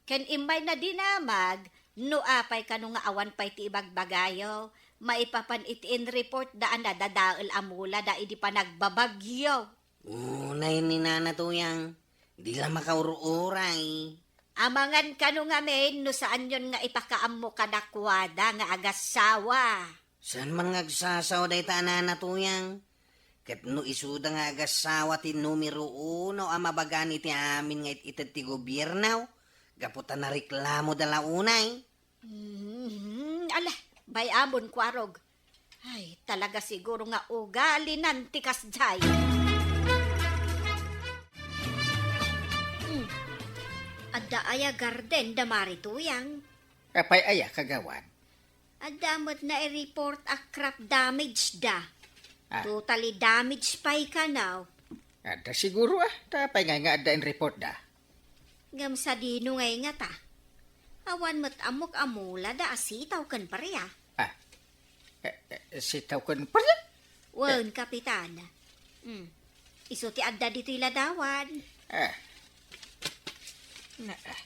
Ken immayna dinamag, no apay kano nga awan pay ti ibagbagayo, maipapan iti inreport da a nadadael a mula da idi panagbabagyo. Unay ni Nana Tuyang, di la makaur-uray. Amangan kano ngamin no saanyon nga ipakaammo kadakuada nga agassawa. Saan man nga agsasawa dayta a Nana Tuyang? Ket no isuda nga agassawa ti numero uno a mabagaan iti amin nga it-ited ti gobierno, gapu ta nareklamoda la unay. Mhm. Ala, bay-amon, Kuarog. Ay, talaga siguro nga ugalinan ti kasdiay. Hmm. Adda aya garden da Mare Tuyang? Apay aya, Kagawad? Adda met naireport a crop damage da. Ah. Totally damage pay kano. Adda siguro, ah. Ta apay ngay nga adda in report da? Ngem sadino ngay ngata? Awan met ammok a mula da a sitaw ken paria. Ah. Eh, eh, sitaw ken paria? Wen, Kapitan. Hmm. Isu ti adda ditoy ladawan. Ah. Na, ah.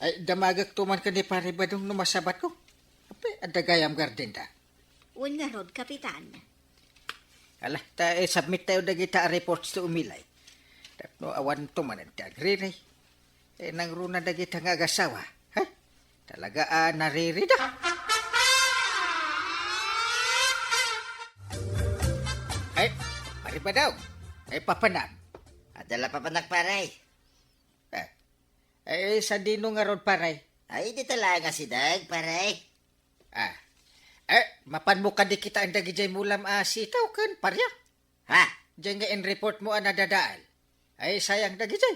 Ay, damagek to man ken ni Pare Badong no masabatko. Apay, adda gayam garden da. Wen ngarud, Kapitan. Ala, ta, eh, submit tayo dagita a reports to Umilay. Tapno awan to manen ti agriri. Eh, nangruna dagita nga agasawa. Ha? Talaga a naririda. Ay, Pare Badong. Ay, papanam. Adda la papanak, pare. Eh, eh, sadino ngarud, pare? Ay, dita laeng a sideg, pare. Ah. Eh, mapanmo kadi kitaen dagidiay mulam a sitaw ken paria? Ha? Diay nga in-report mo a nadadael. Ay, sayang dagidiay.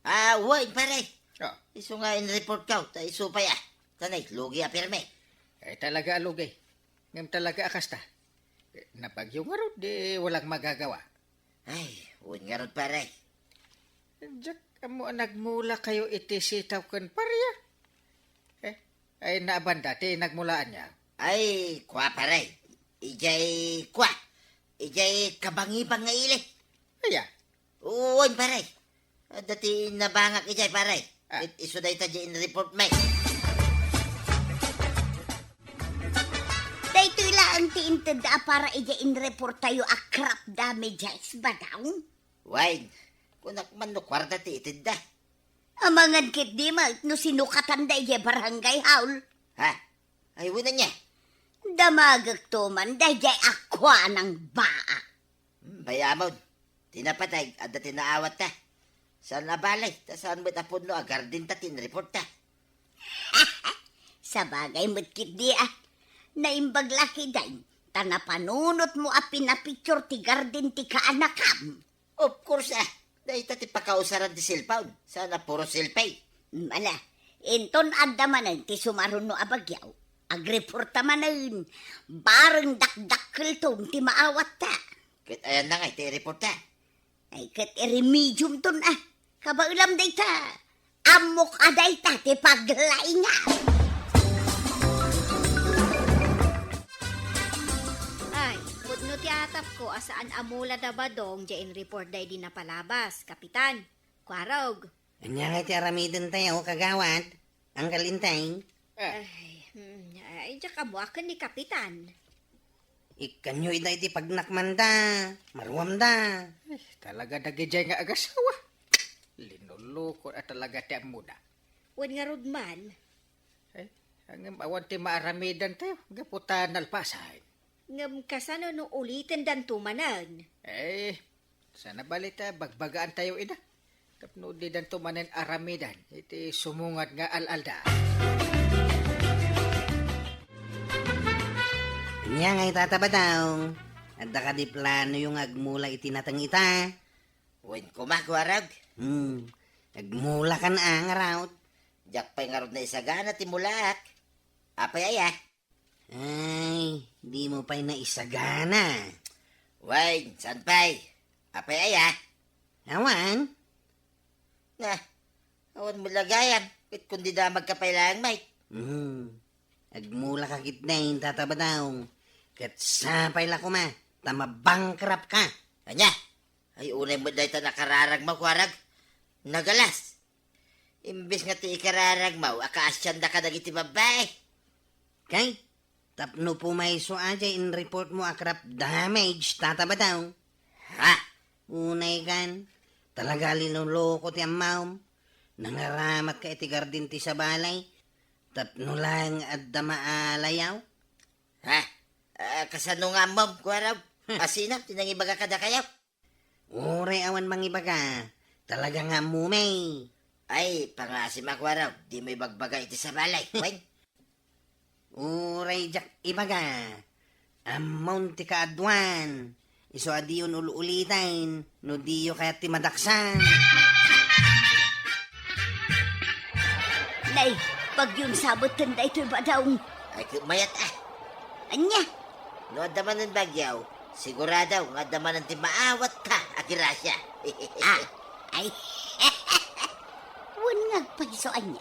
Ah, wen, pare. Oh. Isu nga in-report ko, ta isu pay, ah. Tanay, lugi a pirmi. Ay, talaga a lugi. Ngem talaga a kasta. Eh, nabagyo ngarud, di walang magagawa. Ay, wen ngarud, pare. Diak ammo a nagmula kayo iti sitaw ken paria. Eh, ay, naabanda ti nagmulaanyo? Ay, kua, pare. Idiay kua. Idiay kabangibang nga ili. Aya? Wen, pare. Adda ti nabangak idiay, pare. Ah. It-, isu dayta diay in-report mi. Ang ti intedda a para idiay inreporttayo a crop damages, Badong? Wen, kunak man no kuarta ti itedda. Amangan ketdi met no sinukatanda idiay barangay hall. Ha? Ay, wen ania? Damagekto man daydiay a kuanang baak. Hmm, bay-amon. Ti napateg, adda ti naawatta. Saan a balay, ta saan met a pudno a gardenta ti inreportta. Sabagay met ketdi a. Naimbag la ketdin, ta napanunotmo a pinapicture ti garden ti kaanakam. Of course, ah. Dayta ti pakausaran ti cellphone. Saan a puro selfie. Mala, inton adda manen ti sumaruno a bagyo, agreporta manen. Bareng dakdakkelton ti maawatta. Ket ayanna ngay ti ireporta? Ay, ket iremediumton, ah. Kabaelam dayta. Ammok a dayta ti paglaingam. Ay, pudno ti atapko a saan a mula da Badong diay inreport daydi napalabas, Kapitan. Kuarog. Ania ngay ti aramidentayo, Kagawad? Uncle Enteng? Eh. Ay, hmm, ay, diak ammo a ken ni Kapitan. Ikkanyo ida iti pagnakmanda, maruamda. Eh, talaga dagidiay nga agasawa. Linulukon a talaga ti ammona. Wen ngarud man. Eh, ngem awan ti maaramidentayo, gapu ta nalpasan. Ngem kasano no ulitendanto manen? Eh, saan a bale ta bagbagaantayo ida. Tapno didanto manen aramidan iti sumungad nga al-alda. Ania ngay, Tata Badong? Adda kadi planoyo nga agmula iti nateng ita? Wen koma, Kuarog. Hmm. Agmulakan a ngarud. Diak pay ngarud naisagana ti mulaak. Apay aya? Ay, dimo pay naisagana. Wen, saan pay? Apay aya? Awan. Na, awan met la gayam, ket kundi damagka pay laeng met. Hmm. Agmulaka ketdin, Tata Badong. Ket sapay la koma, ta mabankrupt ka. Ania? Ay, unay met dayta nakararagmo, Kuarog. Nagalas. Imbes nga ti ikararagmo, akaasianda kadagiti babbai. Kay, tapno pumayso a diay inreportmo a crop damage, Tata Badong. Ha? Unay kan, talaga linuloko ti ammom. Nangaramatka iti gardin ti sabalay, tapno laeng adda maalayaw. Ha? Ah, kasano nga ammom, Kuarog? Hmm. Asino ti nangibaga kadakayo? Uray awan mangibaga, talaga nga ammom. Ay, pangasim a, Kuarog, dimo ibagbaga iti sabalay, wen? Uray diak ibaga, ammon ti kaaduan, isu a diyon ul-uliten no diyo kayat ti madaksan. Nay, bagyon sabeten daytoy, Badong. Ay, ket mayat, ah. Ania? No adda manen bagyo, sigurado nga adda manen ti maawatta a grasia. Ah, ay. Wen nga agpayso ania?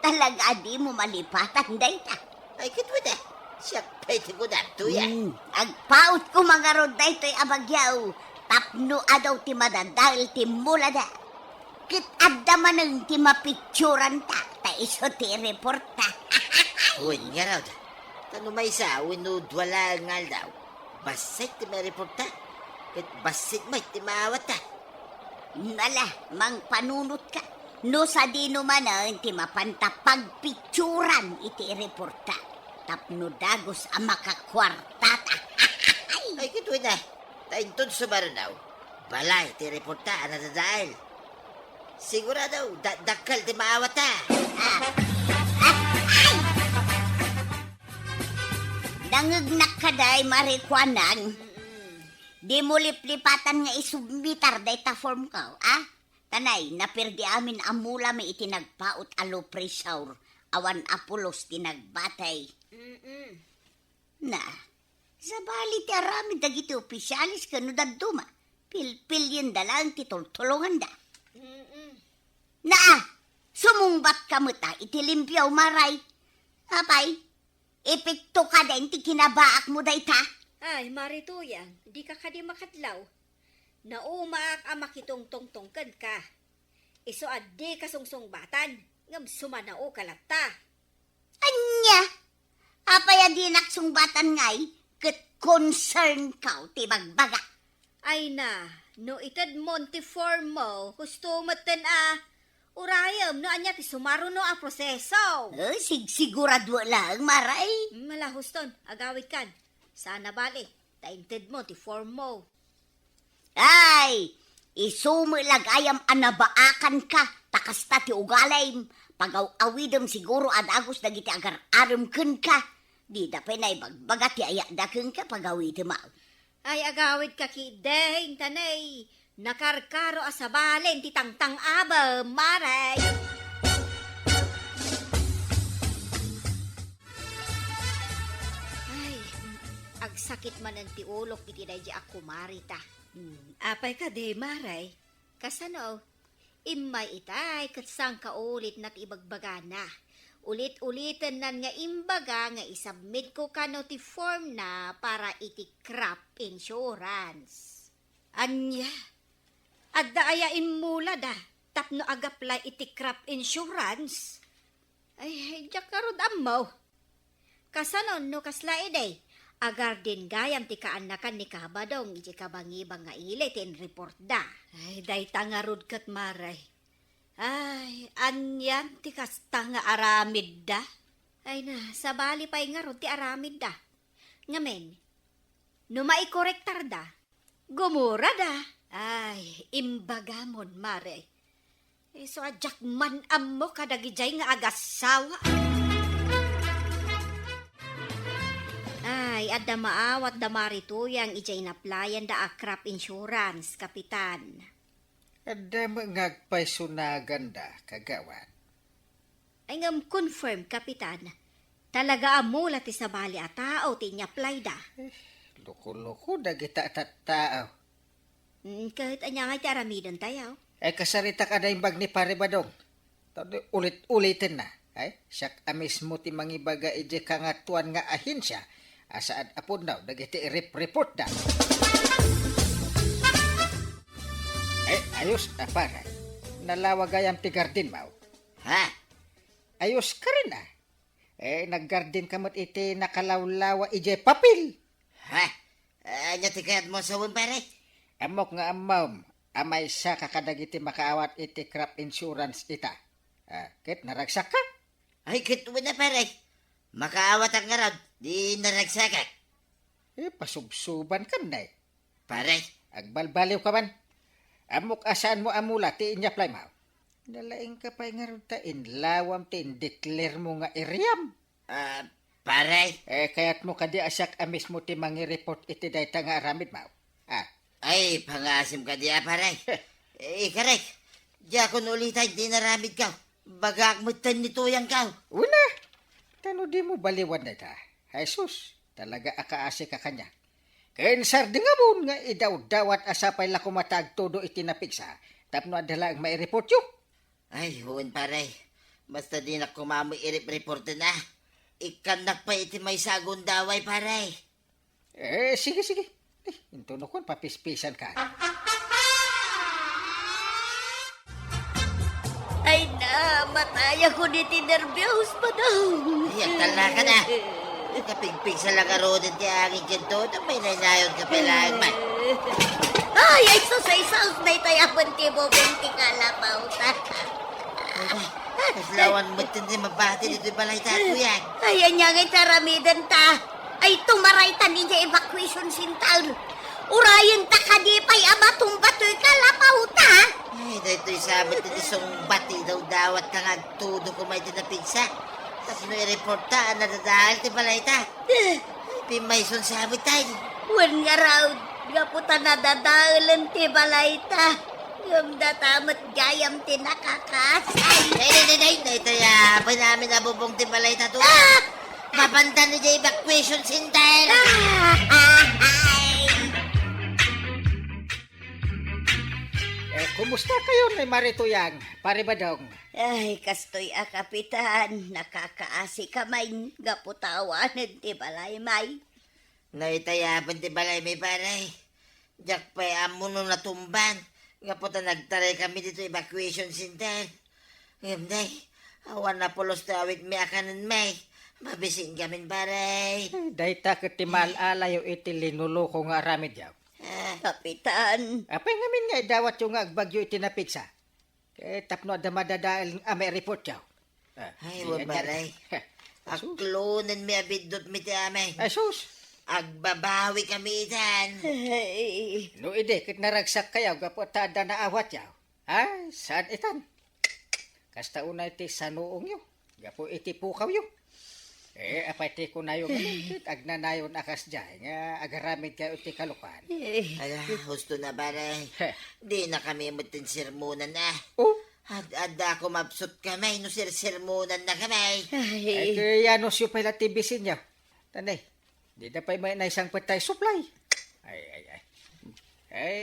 Talaga a dimo malipatan dayta? Ay, ket wen, ah. Siak pay ti kunam, tuya. Hmm, agpautko ngarud daytoy a bagyo tapno adu ti madadael ti mulada. Ket adda manen ti mapicturanta, ta isu ti reporta. Wen ngarud, ta no maysa wenno dua laeng nga aldaw, bassit ti maireporta, ket bassit met ti maawatta. Nala, mangpanunotka, no sadino manen ti mapanta pagpicturan iti reporta, tapno dagus a makakuartata. Ay, ket wen, ah. Ta inton sumaruno, balay ti reporta a nadadael. Sigurado, da-, dakkel ti maawatta. Ah. Ah. Ay! Nangngegnak kadi, Mari Kuanang. Mm-mm. Dimo liplipatan nga isubmitar dayta formko, ah? Tanay, naperdi amin a mulami iti nagpaut a low pressure, awan a pulos ti nagbatay. Mm-mm. Na, sabali ti aramid dagiti opisyales ken no dadduma, pilpilienda laeng ti tultulonganda. Mm-mm. Naa, sumungbatka met a iti limpio, Mari. Apay, epekto kadin ti kinabaakmo dayta? Ay, Mari Tuyang, dika kadi makadlaw. Naumaak a makitungtungtong kenka. Isu a dika sungsungbatan, ngem sumanaoka latta. Ania? Apay a dinak sungbatan ngay? ket concerned kaw ti bagbaga. Ay na, no itedmon ti form mo, husto metten a. Urayem no ania ti sumaruno a proseso. Eh, sigsigurado lang, Mare. Mm, ala, huston, agawidkan. Sana bali, ta intedmo ti form mo. Ay, isu met la gayam a nabaakanka, ta kasta ti ugalim. Pagaw-awidem siguro a dagus dagiti agar-arem kenka. Dida pay naibagbaga ti ayada kenka, pagawidem a. Ay, agawidka ketdin, ta nay, nakarkaro a sabalen ti tangtang-abem, Mare. Ay, agsakit manen ti ulok iti daydi a kumarita. Hmm, apay kadi, Mare? Kasano? Immay itay ket sangkaulit na ti ibagbagana. Ulit-uliten nan nga imbaga nga isubmit ko kano ti form na para iti crop insurance. Ania? Adda aya immulada tapno agaplay iti crop insurance? Ay, diak ngarud ammo. Kasano no kasla idi? Agarden gayam ti kaannakan ni Kabadong iti kabangibang nga ili ti inreportda. Ay, dayta ngarud ket, Mare. Ay, anian ti kasta nga aramidda? Ay na, sabali pay ngarud ti aramidda. Ngamin, no maikorektarda, gumurada. Ay, imbagamon, Mare. Isu a diak man ammo kadagijay nga agassawa. Ay, adda maawat da Mare Tuyang idiay inaplayanda a crop insurance, Kapitan. Adda met nga agpaysunaganda, Kagawad. Ay, ngem confirm, Kapitan. Talaga a mula ti sabali a tao ti inyaplayda. Eh, loko-loko dagita a tattao. Mm, ket ania ngay ti aramidentayo? Ay, kasaritak a naimbag ni Pare Badong. Ta ulit-uliten na. Ay, siak a mismo ti mangibaga idiay kangatoan nga ahensia a saad a pudno dagiti rep-reportda. Eh, ayos a, pare. Nalawa gayam ti garden mo. Ha? Ayos ka rin, ah. Eh, naggarden ka met iti nakalawlawa idiay papel. Ha? Ania ti kayatmo a sawen, pare? Ammok nga ammom a maysa ka kadagiti makaawat iti crop insurance ita. Ah, ket naragsakka? Ay, ket wen a, pare. Makaawatak ngarud, di naragsakak. Eh, pasubsubankan, nay. Pare. Agbalbaliwka man. Ammok a saanmo a mula ti inyaplaymo. Nalaingka pay ngarud ta inlawam ti indeclaremo nga iriam. Ah, pare. Eh, kayatmo kadi a siak a mismo ti mangireport iti dayta nga aramidmo? Ah. Ay, pangaasim kadi a, pare. Eh, ikarek, diakon uliten ti inaramidko. Bagaak metten ni Tuyangko. Wen a. Ta no dimo baliwan dayta, Jesus, talaga a kaasika kaniak. Ken sardengam nga idawdawat a sapay la koma ta agtudo iti napigsa tapno adda laeng maireportyo. Ay, wen, pare. Basta dinak koma met irep-reporten a. Ikkannak pay iti maysa a gundaway, pare. Eh, sige, sige. Eh, intono kon papispisanka. Ay, namatayakon iti nerbios, Badong. Ay, agtalnakan a. Kapigpigsa la ngaruden ti angin ken todo, may naynayonka pay laeng man. Ay, ay, sus, ay, sus, daytay a penti bobong ti kalapawta. Ay, ay, kaslawan metten ti mabati ditoy balayta, kuya. Ay, ania ngay ti aramidenta? Ay, tumaraytan idiay evacuation center. Urayenta kadi pay a matumba toy kalapawta. Ay, daytoy sa met ti sungbat ti idawdawatka nga agtudo koma iti napigsa. Tapno ireporta a nadadael ti balayta. Eh. Ay, pimmayson sa met ay. Wen ngarud, gapu ta nadadaelen ti balayta. Ngem data met gayam ti nakakasay. Ay, ay, ay, ay, daytoy a, pinamin a bubong ti balayta to. Ah! Mapantan idiay evacuation center. Ah! Ay! Eh, kumusta kayo ni Mare Tuyang, Pare Badong? Ay, kastoy a, Kapitan, nakakaasi ka man, gapu ta awanen ti balay, may. Naitayaban ti balay, may, pare. Diak pay ammo no natumban, gapu ta nagtaray kami dito evacuation center. Ngem, nay, awan a pulos ti awit mi a kanen, may. Mabisin gamin, pare. Ay, dayta ket ti maal-alayo iti linuluko nga aramidyo. Ah. Kapitan. Apay ngamin nga idawatyo nga agbagyo iti napigsa? Eh, tapno adda madadael a maireportyo. Ah, ay, di wen, anya pare. Asus. Aklonenmi a biddutmi ti amay. Asus. Agbabawi kami itan. Ay. No idi, ket naragsak kayo, gapu ta adda naawatyo. Ay, saan itan? Kasta unay ti sanuongyo, gapu iti pukawyo. Eh, apay ti kunayo, ket agnanayon a kasdiay nga agaramid kayo iti kalokan. Eh. Ala, husto na, pare. Heh. Di na kami met ti sermonan, ah. Oh? Ad-, adda ko mabsut kami, no sersermonan na kami. Ay. Ay, kaya no siyo pala ti bisinyo. Tanay, di na pa'y may naisang patay supply. Ay, ay, ay. Ay,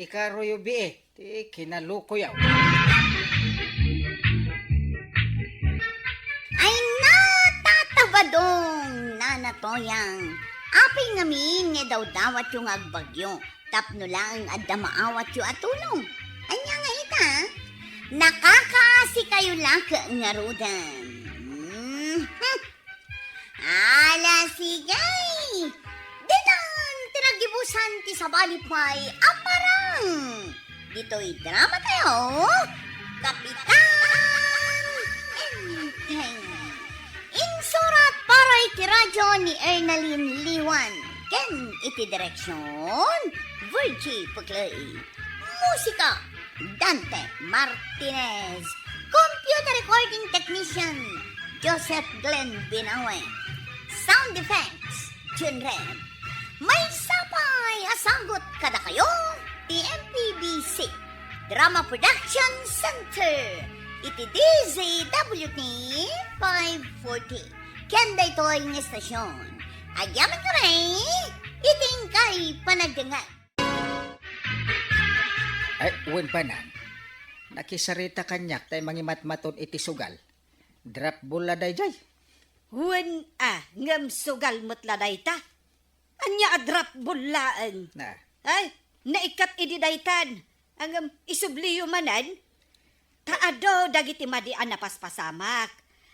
ikaroyo bi eh. Ti kinalukoyaw. Ay, natatabadong, Nana Toyang. Apay ngamin nga idawdawatyo nga agbagyo, tapno laeng adda maawatyo a tulong. Anya nga ita? Nakakaasi kayo lake ngaruden. Mhm. Ala, sige! Ditan ti naggibusan ti sabali pay a parang! Ditoy drama tayo, Kapitan Enteng. Insurat para iti radyo ni Ernalyn Liwan ken iti direksyon, Virgie Puclay. Musika, Dante Martinez. Computer recording technician, Joseph Glenn Binawe. Sound effects, Jun Red. Maysa pay a sagut kadakayo ti M P B C Drama Production Center iti D Z W T five forty. Ken daytoy nga estasyon, agyamankami iti inkay panagdengngeg. Ay, wen, Banang. Nakisarita kaniak tay mangimatmaton iti sugal. Drop ball la daydiay. Wen a, ngem sugal met la dayta. Ania a drop ball laeng? Na. Ay, naikkat idi daytan. Ngem isubliyo manen. Ta adu dagiti madi a napaspasamak.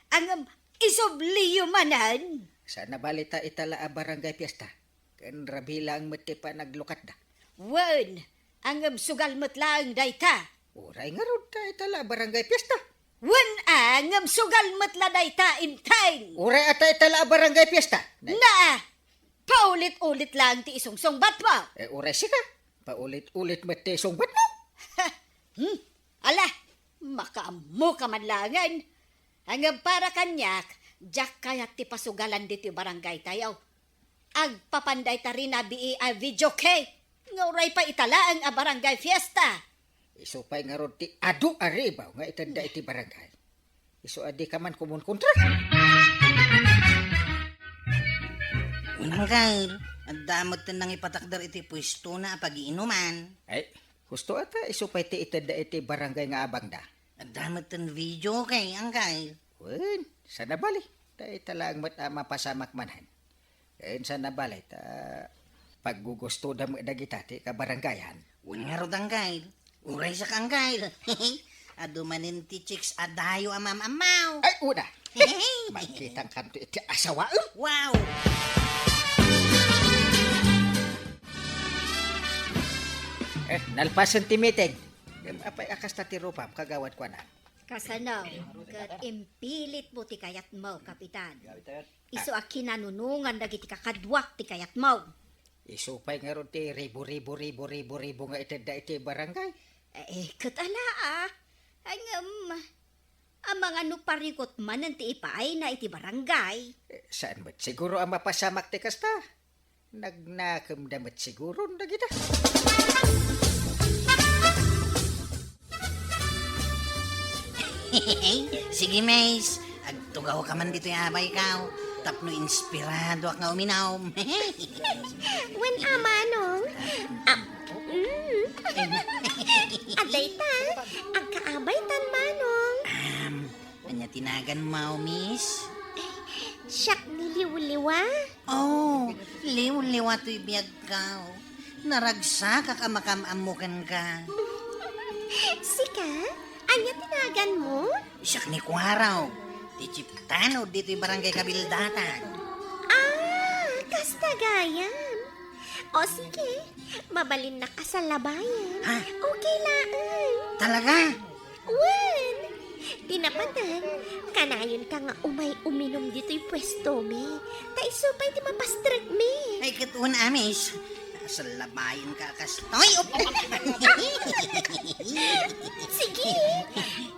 Ngem isubliyo manen. Saan a bali ta ita la a barangay fiesta. Ken rabii laeng met ti panaglukatda. Wen, ngem sugal met laeng dayta. Uray ngarud ta ita la a barangay fiesta. Wen a, ngem sugal met la dayta, Enteng. Uray a ta ita la a barangay fiesta. Nay- Na, paulit-ulit laeng ti isungsungbatmo. Eh, uray sika, paulit-ulit met ti isungbatmo. Hmm? Ala, makaammoka man laengen. Ngem para kaniak, diak kayat ti pasugalan ditoy barangay tayo. Agpapan dayta rinabii a video key nga uray pay ita laeng a barangay fiesta. Isu pay ngarud ti adu a ribaw nga itedda iti barangay. Isu a dika man kumunkontra. Unang kail, adda met ti nangipatakder iti puestona a pagiinuman. Ay, husto a ta isu pay ti itedda iti barangay nga abangda. Adda met ten video kay, angkay. Wen, saan a bali. Dayta laeng met a mapasamak manen. Wen, saan a bali, ta paggugustoda met dagita ti kabarangayan. Wen ngarud, angkay. Uray siak, angkay. Adu manen ti chicks a dayo a maam-ammaw. Ay, una. Magkitangkanto iti asawaem. Wow! Eh, nalpasen ti meeting. Ngem apay a kasta ti rupam, kagawad kuana? Kasano ket impilitmo ti kayatmo, Kapitan? Isu a kinanunongan dagiti kakaduak ti kayatmo. Isu pay ngarud ti ribu-ribu, ribu-ribu, ribu nga itedda iti barangay. Eh, ket ala, ah. Ngem, amangan no parikut manen ti ipaayna iti barangay. Eh, saan met siguro a mapasamak ti kasta? Nagnakemda met siguron dagita. Sige, Mays. Agtugawka man ditoy abaykaw tapno inspiradoak nga uminom. Wen a, Manong. Ah, mm. Adayta, agkaabaytan, Manong. Am, ania ti naganmo, Miss? Siak ni Liwliwa. Oh, liwliwa toy biagko. Naragsakak a makaam-ammo kenka. Sika? Ania ti naganmo? Siak ni Kuarog. Ti chief tanod ditoy barangay Kabildatan. Ah, kasta gayam. O sige, mabalinnak a salabayan. Ha? Okay laeng. Talaga? Wen, ti napaten, kanayonka nga umay uminum ditoy puestomi. Ta isu pay ti mapastrekmi. Ay, ket wen, a miss. Salabayanka a kastoy. Sige,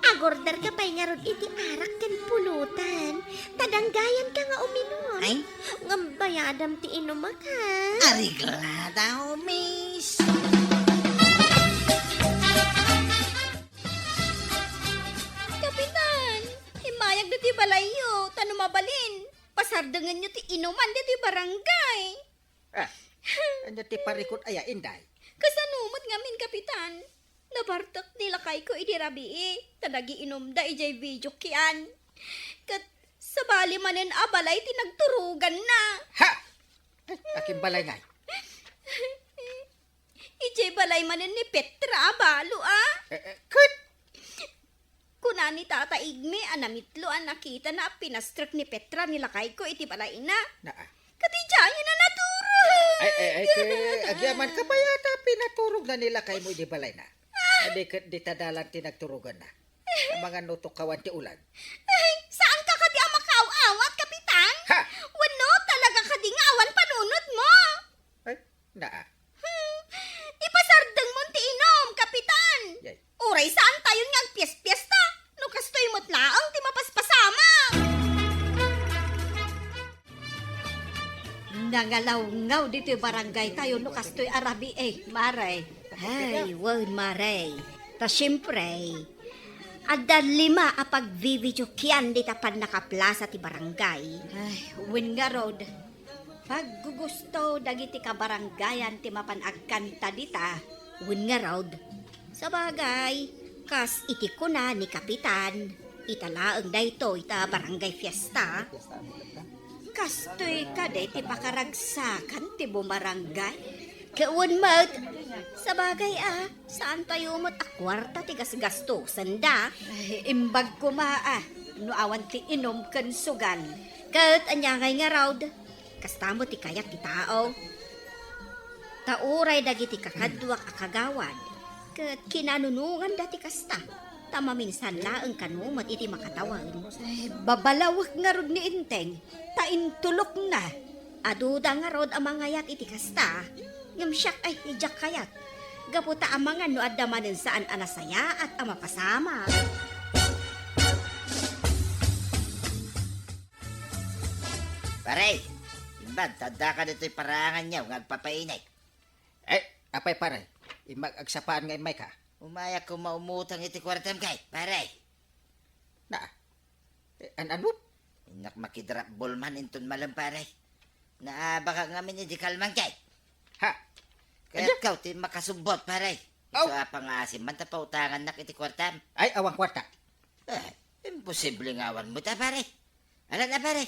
agorderka pay ngarud iti arak ken pulutan. Ta danggayanka nga uminum. Ay? Ngem bayadam ti inumak, ha? Areglada, miss. Kapitan, immayag ditoy balayyo, ta no mabalin, pasardengenyo ti inuman ditoy barangay. Ah, ania ti parikut aya, Inday? Kasano met ngamin, Kapitan? Nabartek ni lakayko idi rabii, ta nagiinumda idiay video kian. Ket sabali manen a balay ti nagturoganna. Ha? Ay, akin balay ngay? Idiay balay manen ni Petra a balo, a? Eh, eh, ket? Kuna ni Tata Igme a namitlo a nakitana a pinastrek ni Petra ni lakayko iti balayna. Naa. Ket idiay a naturog. Ay, ay, ay, ket agyamankami a ta pinaturogna ni lakaymo idi balayna. Adi ket dita dalan ti nagturoganna. Amangan no tukkawan ti ulag. Ay, saanka kadi a makaaw-awat, Kapitan? Ha? Wenno, talaga kadi nga awan panunotmo? Ay, naa. Hmm, ipasardengmon ti inum, Kapitan. Yay. Uray saantayon nga agpiespiesta, no kastoy met laeng ti mapaspasamak. Nangalawngaw ditoy barangaytayo no kastoy a rabii, Mare. Ay, wen, Mare. Ta siempre, adda lima a pagbibidiokkian dita pannakaplasa ti barangay. Ay, wen ngarud, paggugusto dagiti kabarangayan ti mapan agkanta dita. Wen ngarud, sabagay, kas iti kuna ni Kapitan, ita laeng daytoy ta barangay fiesta. Kastoy kadi ti pakaragsakan ti bumarangay? Ket wen met, sabagay a, saantayo met a kuarta ti gasgastosen da. Ay, imbag koma a, no awan ti inum ken sugal. Ket ania ngay ngarud, kasta met ti kayat ti tao. Ta uray dagiti kakaduak a kagawad, ket kinanunonganda ti kasta, ta maminsan laeng kano met iti makatawen. Ay, babalawek ngarud ni Enteng, ta intulokna. Aduda ngarud a mangayat iti kasta, ngem siak ay diak kayat, gapu ta amangan no adda manen saan a nasayaat a mapasamak. Pare, imbag, ta addaka ditoy paraanganyo nga agpapainit. Eh, apay, pare? Imbag agsapaan nga immayka? Umayak koma umutang iti kuartam kay, pare. Na, eh, an-, ano? Innak makidrapbol man inton malem, pare. Naabakak ngamin idi kalman kay. Ha? Kayatko ti makasubbot, pare. Aw! Isu a pangaasim man ta pautangannak iti kuartam. Ay, awan kuarta. Eh, imposible nga awan met a, pare. Ala na, pare.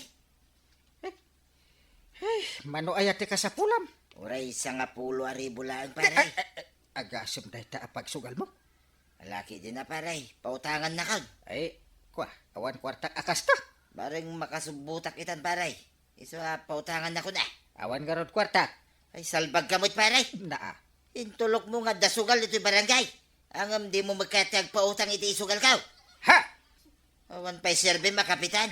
Eh, ay, mano aya ti kasapulam? Uray sangapulo a ribu laeng, pare. Eh, eh, eh, agasem dayta a pagsugalmo? Ala ketdin a, pare. Pautangannakon. Ay, kua, awan kuartak a kasta. Bareng makasubbotak itan, pare. Isu a pautangannakon a. Awan ngarud kuartak. Ay, salbagka met, pare. Naa. Intulokmo nga adda sugal ditoy barangay. Ngem dimo met kayat ti agpautang iti isugalko. Ha? Awan pay serbim a, Kapitan.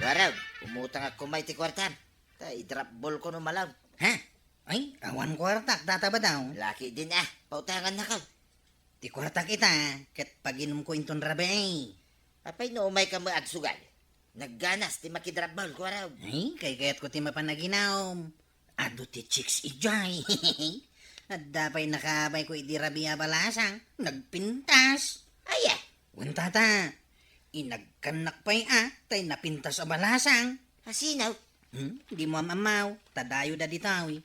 Warag, umutangak koma iti kuartam. Ta idrapbol ko no malaw. Ha? Ay, awan kuartak, data ba daw? Ala ketdin a, pautangannakon. Ti kuartak ita, ket paginumko inton rabii. Apay no umayka met agsugal? Nagganas ti makidrapbol, kuarog. Ay, kaykayatko ti mapan aginum. Adu ti chicks idiay. Adda pay nakaabayko idi rabii a balasang. Nagpintas. Aya? Wen tata. Inagkannak pay a, tay napintas a balasang. Asino? Hmm? Dimo am-ammaw, ta dayoda ditoy.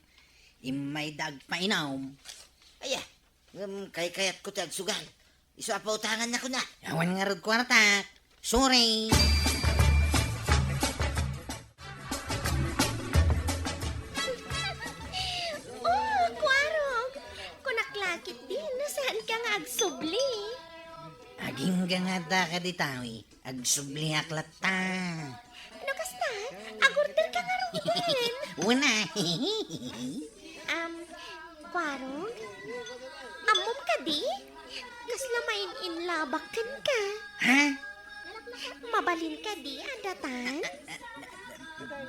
Immayda agpainum. Aya, ngem kaykayatko ti agsugal. Isu a pautangannakon a. Awan ngarud kuartak. Sorry. Oh, kuarog! Kunak la ketdin no saanka nga agsubli. Ah, Dingga nga adda kadi tawi, agsubliak latta. No kasta, agorder ka ngaruden. Una. Am, Kuarog? Ammom kadi? Kasla main-inlabak kenka. Ha? Mabalin kadi a datan?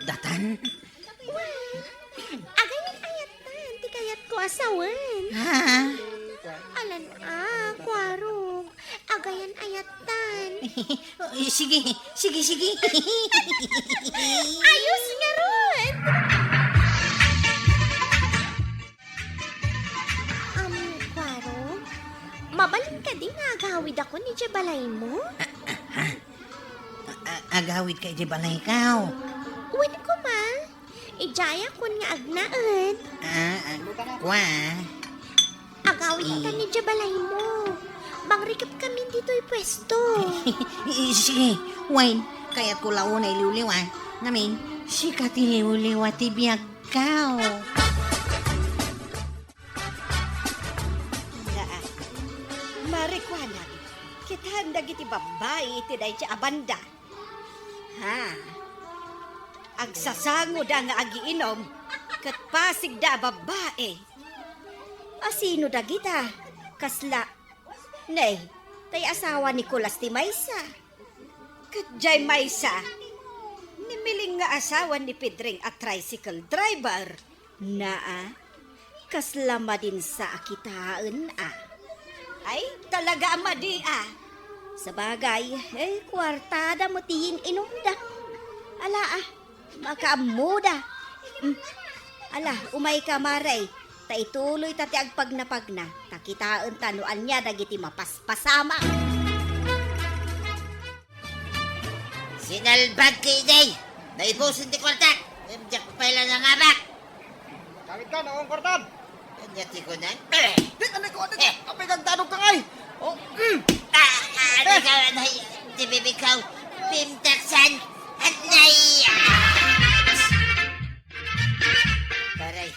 Datan? Wen, agayan ayattan ti kayatko a sawen. Ha? Alan a, Kuarog. Agayan ayattan. Eh, sige, sige, sige. Ayos ngarud! Am, Kuarog, mabalin kadi nga agawidakon idiay balaymo? A-, agawidka idiay balayko? Wen koma. Idiayakon nga agnaed. Ah, ah, kua. Agawidkan idiay balaymo. Mangrikepkamin ditoy puesto. Sige, wen, kayatko la unay liwliwa. Ngamin, sika ti liwliwa ti biagko. Nia, marikuanak, kitaem dagiti babbai iti dayta a banda. Ha? Agsasangoda nga agiinom, ket pasigda a babbai. A sino dagita? Kasla, ne, tay asawa ni Kulas ti maysa. Ket diay maysa, ni Miling nga asawa ni Pedring a tricycle driver. Naa, kasla madinsa a kitaen a. Ay, talaga a madi a. Sabagay, eh, kuartada met ti yin-inumda. Ala a, makaammoda. Mm. Ala, umayka, Mare, ta ituloyta ti agpagnapagna, ta kitaenta no ania dagiti mapaspasamak. Sinalbag ka idi! Naibusen ti kuartak! Ngem diak pay la nangabak! Kangitkan, awan kuartam! Ania ti kunan? Di, anay ko, anay ko! Apay kagdanogka ngay! Oh, mm. Ah, ah, anay ka, anay! Ti bibikaw! Pimtaksan! Anay! Ah! Paray,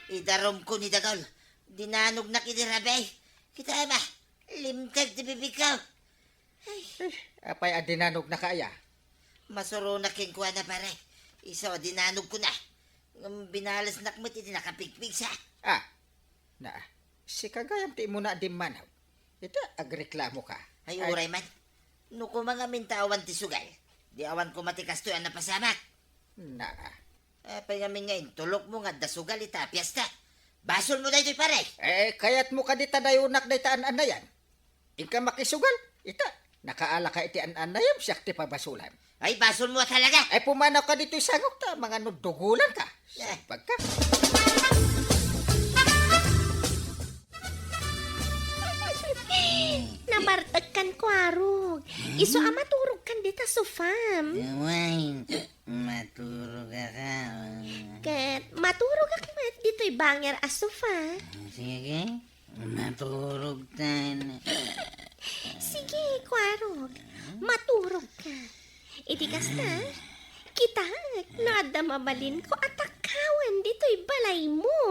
idarumko ni Dagol. Dinanognak idi rabii. Kitaem a, limteg ti bibikaw. Eh, apay a dinanognaka aya? Masuronak kenkuana, pare. Isu a dinanogkona. Ngem binalesnak met iti nakapigpigsa. Ah, na, sika gayam ti immuna a dimmanog. Ita, agreklamoka. Ay, uray man. No koma ngamin ta awan ti sugal, di awan koma ti kastoy a napasamak. Na. Apay ngamin nga intulokmo nga adda sugal ita a fiesta? Basolmo daytoy, pare! Eh, kayatmo kadi ta dayonak dayta an-anayan? Inka makisugal? Ita, nakaalaka iti an-anayam, siak ti pabasolam. Ay, basolmo a talaga! Ay, pumanawka ditoy sangok ta, mangano dugolanka. Eh. Simbagka. Nabartekkan, Kuarog. Isu a maturogkan dita sofam. Wen, maturogak. Ket maturogak met ditoy banger a sofa. Sige, maturogtan. Sige, Kuarog. Maturogka. Iti kasta, kitaek no adda mabalinko a takkawen ditoy balaymo.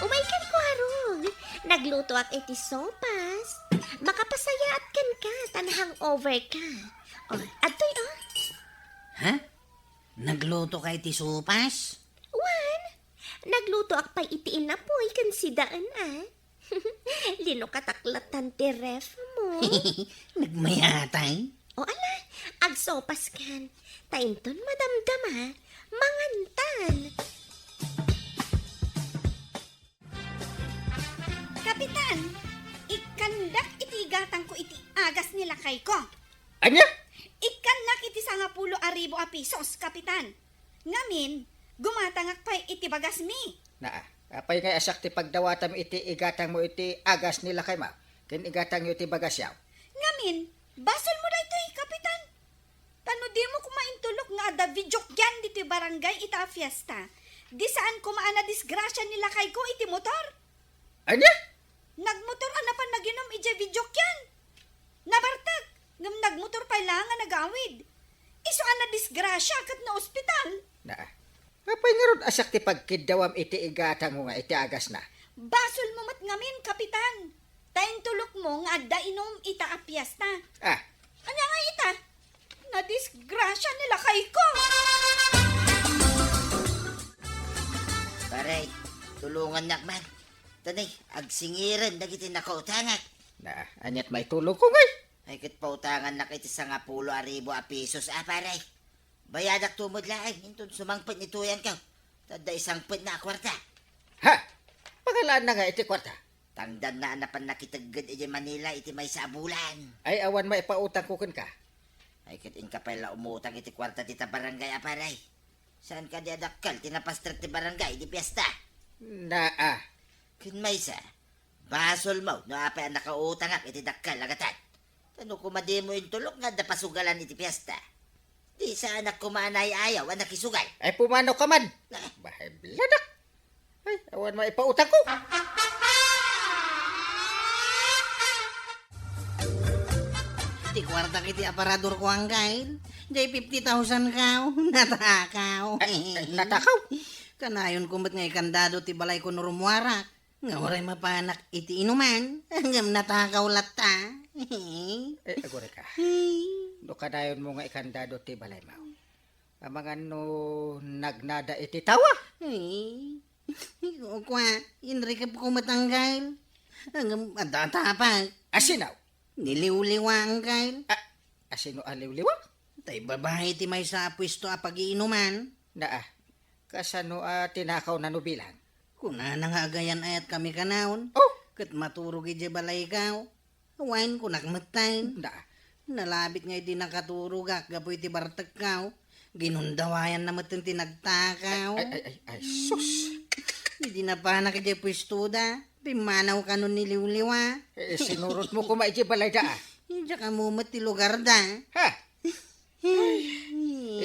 Umaykan, Kuarog. Naglutoak iti sopas. Makapasayaat kenka ta na-hangover ka. O, adtoy, o. Ha? Naglutoka iti sopas? Wen, naglutoak pay iti inapoy ken sidaen a. Linukatak lattan ti ref mo. Nagmayatay? O ala, agsopaskan. Ta inton madamdama, mangantan. Kapitan, ikkandak iti igatangko iti agas ni lakayko. Ania? Ikkannak iti sangapulo a ribu a pisos, Kapitan. Ngamin, gumatangak pay iti bagasmi. Naa, apay ngay a siak ti pagdawatam iti igatangmo iti agas ni lakaymo, ken igatangyo iti bagasyo? Ngamin, basolmo daytoy, Kapitan. Ta no dimo koma intulok nga adda videokean ditoy barangay ita a fiesta, di saan koma a nadisgrasia ni lakayko iti motor. Ania? Nagmotor a napan naginum idiay videokean. Nabartek, ngem nagmotor pay la nga nagawid. Isu a nadisgrasia ket naospital. Naa. Apay ngarud a siak ti pagkiddawam iti igatangmo nga iti agasna? Basolmo met ngamin, Kapitan. Ta intulokmo nga adda inum ita a piesta. Ah. Ania nga ita? Nadisgrasia ni lakayko! Pare, tulongannak man. Tani, agsingiren dagiti nakautangak. Na, aniat maitulongko ngay? Ay, ket pautangannak iti sangapulo a ribu a pesos, a, pare. Bayadak tumod laeng, inton sumangpet ni tuyanko. Ta adda isangpetna a kuarta. Ha? Pangalaanna nga iti kuarta? Tangdanna a napan nakitegged idiay Manila iti maysa a bulan. Ay, awan maipautangko kenka. Ay, ket inka pay la umutang iti kuarta dita barangay, a, pare. Saan kadi a dakkel ti napastrek ti barangay idi piesta? Naa. Ken maysa, basolmo no apay a nakautangak iti dakkel a gatad. Ta no koma dimo intulok nga adda pasugalan iti piesta, di saanak koma a naay-ayaw a nakisugal. Ay, pumanoka man. Ah. Bahay bladak. Ay, awan maipautangko. Ti kuartak iti aparadorko, anggail. Jay fifty thousand kao. Natakaw. Eh, eh, natakaw? Kanayonko met nga ikandado ti balayko no rummuarak. Nga uray mapanak iti inuman, ngem natakaw latta. Eh, agurayka. No kanayonmo nga ikandado ti balaymo, amangan no nagnada iti tawa? Kua, inrikepko met, anggail. Ngem adda tapay. Asino? Niliwliwa, anggail. A, asino a liwliwa? Tay babai ti maysa a puesto a pagiinuman. Naa, kasano a tinakawna no bilang? Kunana nga agayan-ayatkami kanayon. Oh! Ket maturog idiay balayko. Awan, kunak metten. Naa. Nalabit nga idi nakaturogak gapu iti bartekko, ginundawayanna metten ti nagtakaw. Ay, ay, ay, ay, sus! Idi napanak idiay puestoda, pimmanaw kanon niliwliwa. Eh, sinurotmo koma idiay balayda, a? Diak ammo met ti lugarda. Ha?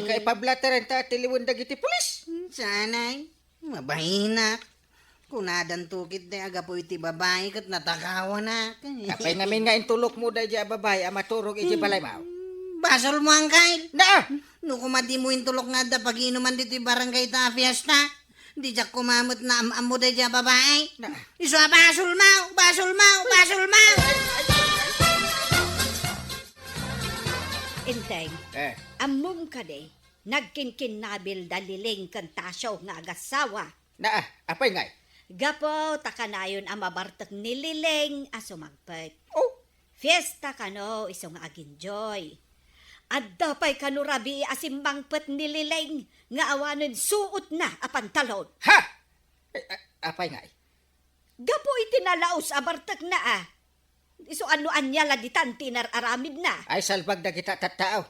Ika ipablateren ta tiliwen dagiti pulis. Sanay, mabainak. Kunadanto ketdi a gapu iti babai ket natakawanak. Apay ngamin nga intulokmo daydiay a babai a maturog iti balaymo? Basolmo, anggail. Naa! No koma dimo intulok nga adda pagiinuman ditoy barangay ta a fiesta, diak koma met naam-ammo daydiay a babai. Naa. Isu a basolmo, basolmo, basolmo! Enteng, eh, ammom kadi, nagkinkinnabil da Liling ken Tasio nga agassawa. Naa, apay ngay? Gapu ta kanayon a mabartek ni Liling a sumangpet. Oh. Fiesta kano isu nga aginjoy. Adda pay kano rabii a simmangpet ni Liling nga awanen suotna a pantalon. Ha? Ay, a-, apay ngay? Gapu iti nalaus a bartekna a. Isu a no ania la ditan ti inar-aramidna. Ay, salbag dagita tattao.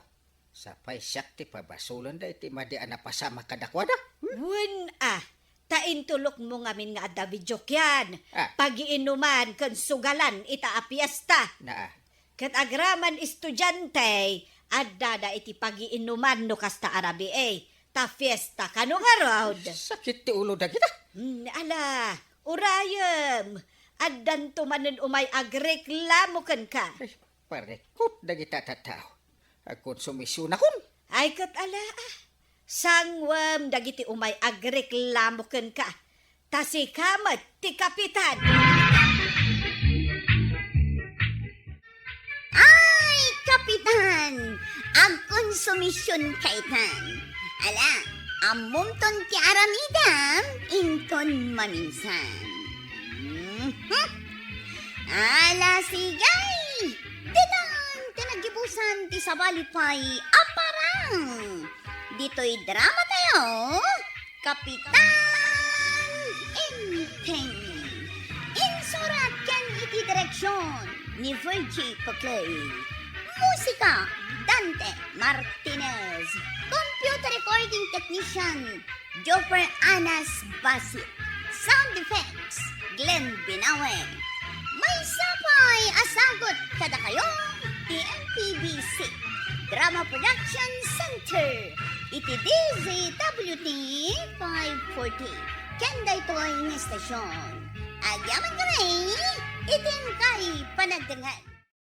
Sapay siak ti pabasolenda iti madi a napasamak kadakuada. Hmm? Wen a, ta intulokmo ngamin nga adda videokean, ah, pagiinuman ken sugalan ita a fiesta. Naa. Ket agraman estudiante, addada iti pagiinuman no kasta a rabii, ta fiesta kano ngarud. Sakit ti ulo dagita. Hmm, ala, urayem, addanto manen umay agreklamo kenka. Ay, parikut dagita tattao. Agkonsumisionakon. Ay, ket ala, ah. Sangwem dagiti umay agreklamo kenka. Ta sika met ti kapitan. Ay, kapitan! Agkonsumision kaitan. Ala, ammomton ti aramidam inton maminsan. Mhm. Ala, sigay! Ditan ti naggibusan ti sabali pay a parang. Ditoy drama tayo, Kapitan Enteng. Insurat ken iti direksion ni Virgie Coclay. Musika, Dante Martinez. Computer recording technician, Joffer Anas Basit. Sound effects, Glenn Binawe. Maysa pay a sagut kadakayo ti M P B C Drama Production Center iti D Z W T five forty. Ken daytoy nga estasion, agyaman kami iti inkay panagdengngeg.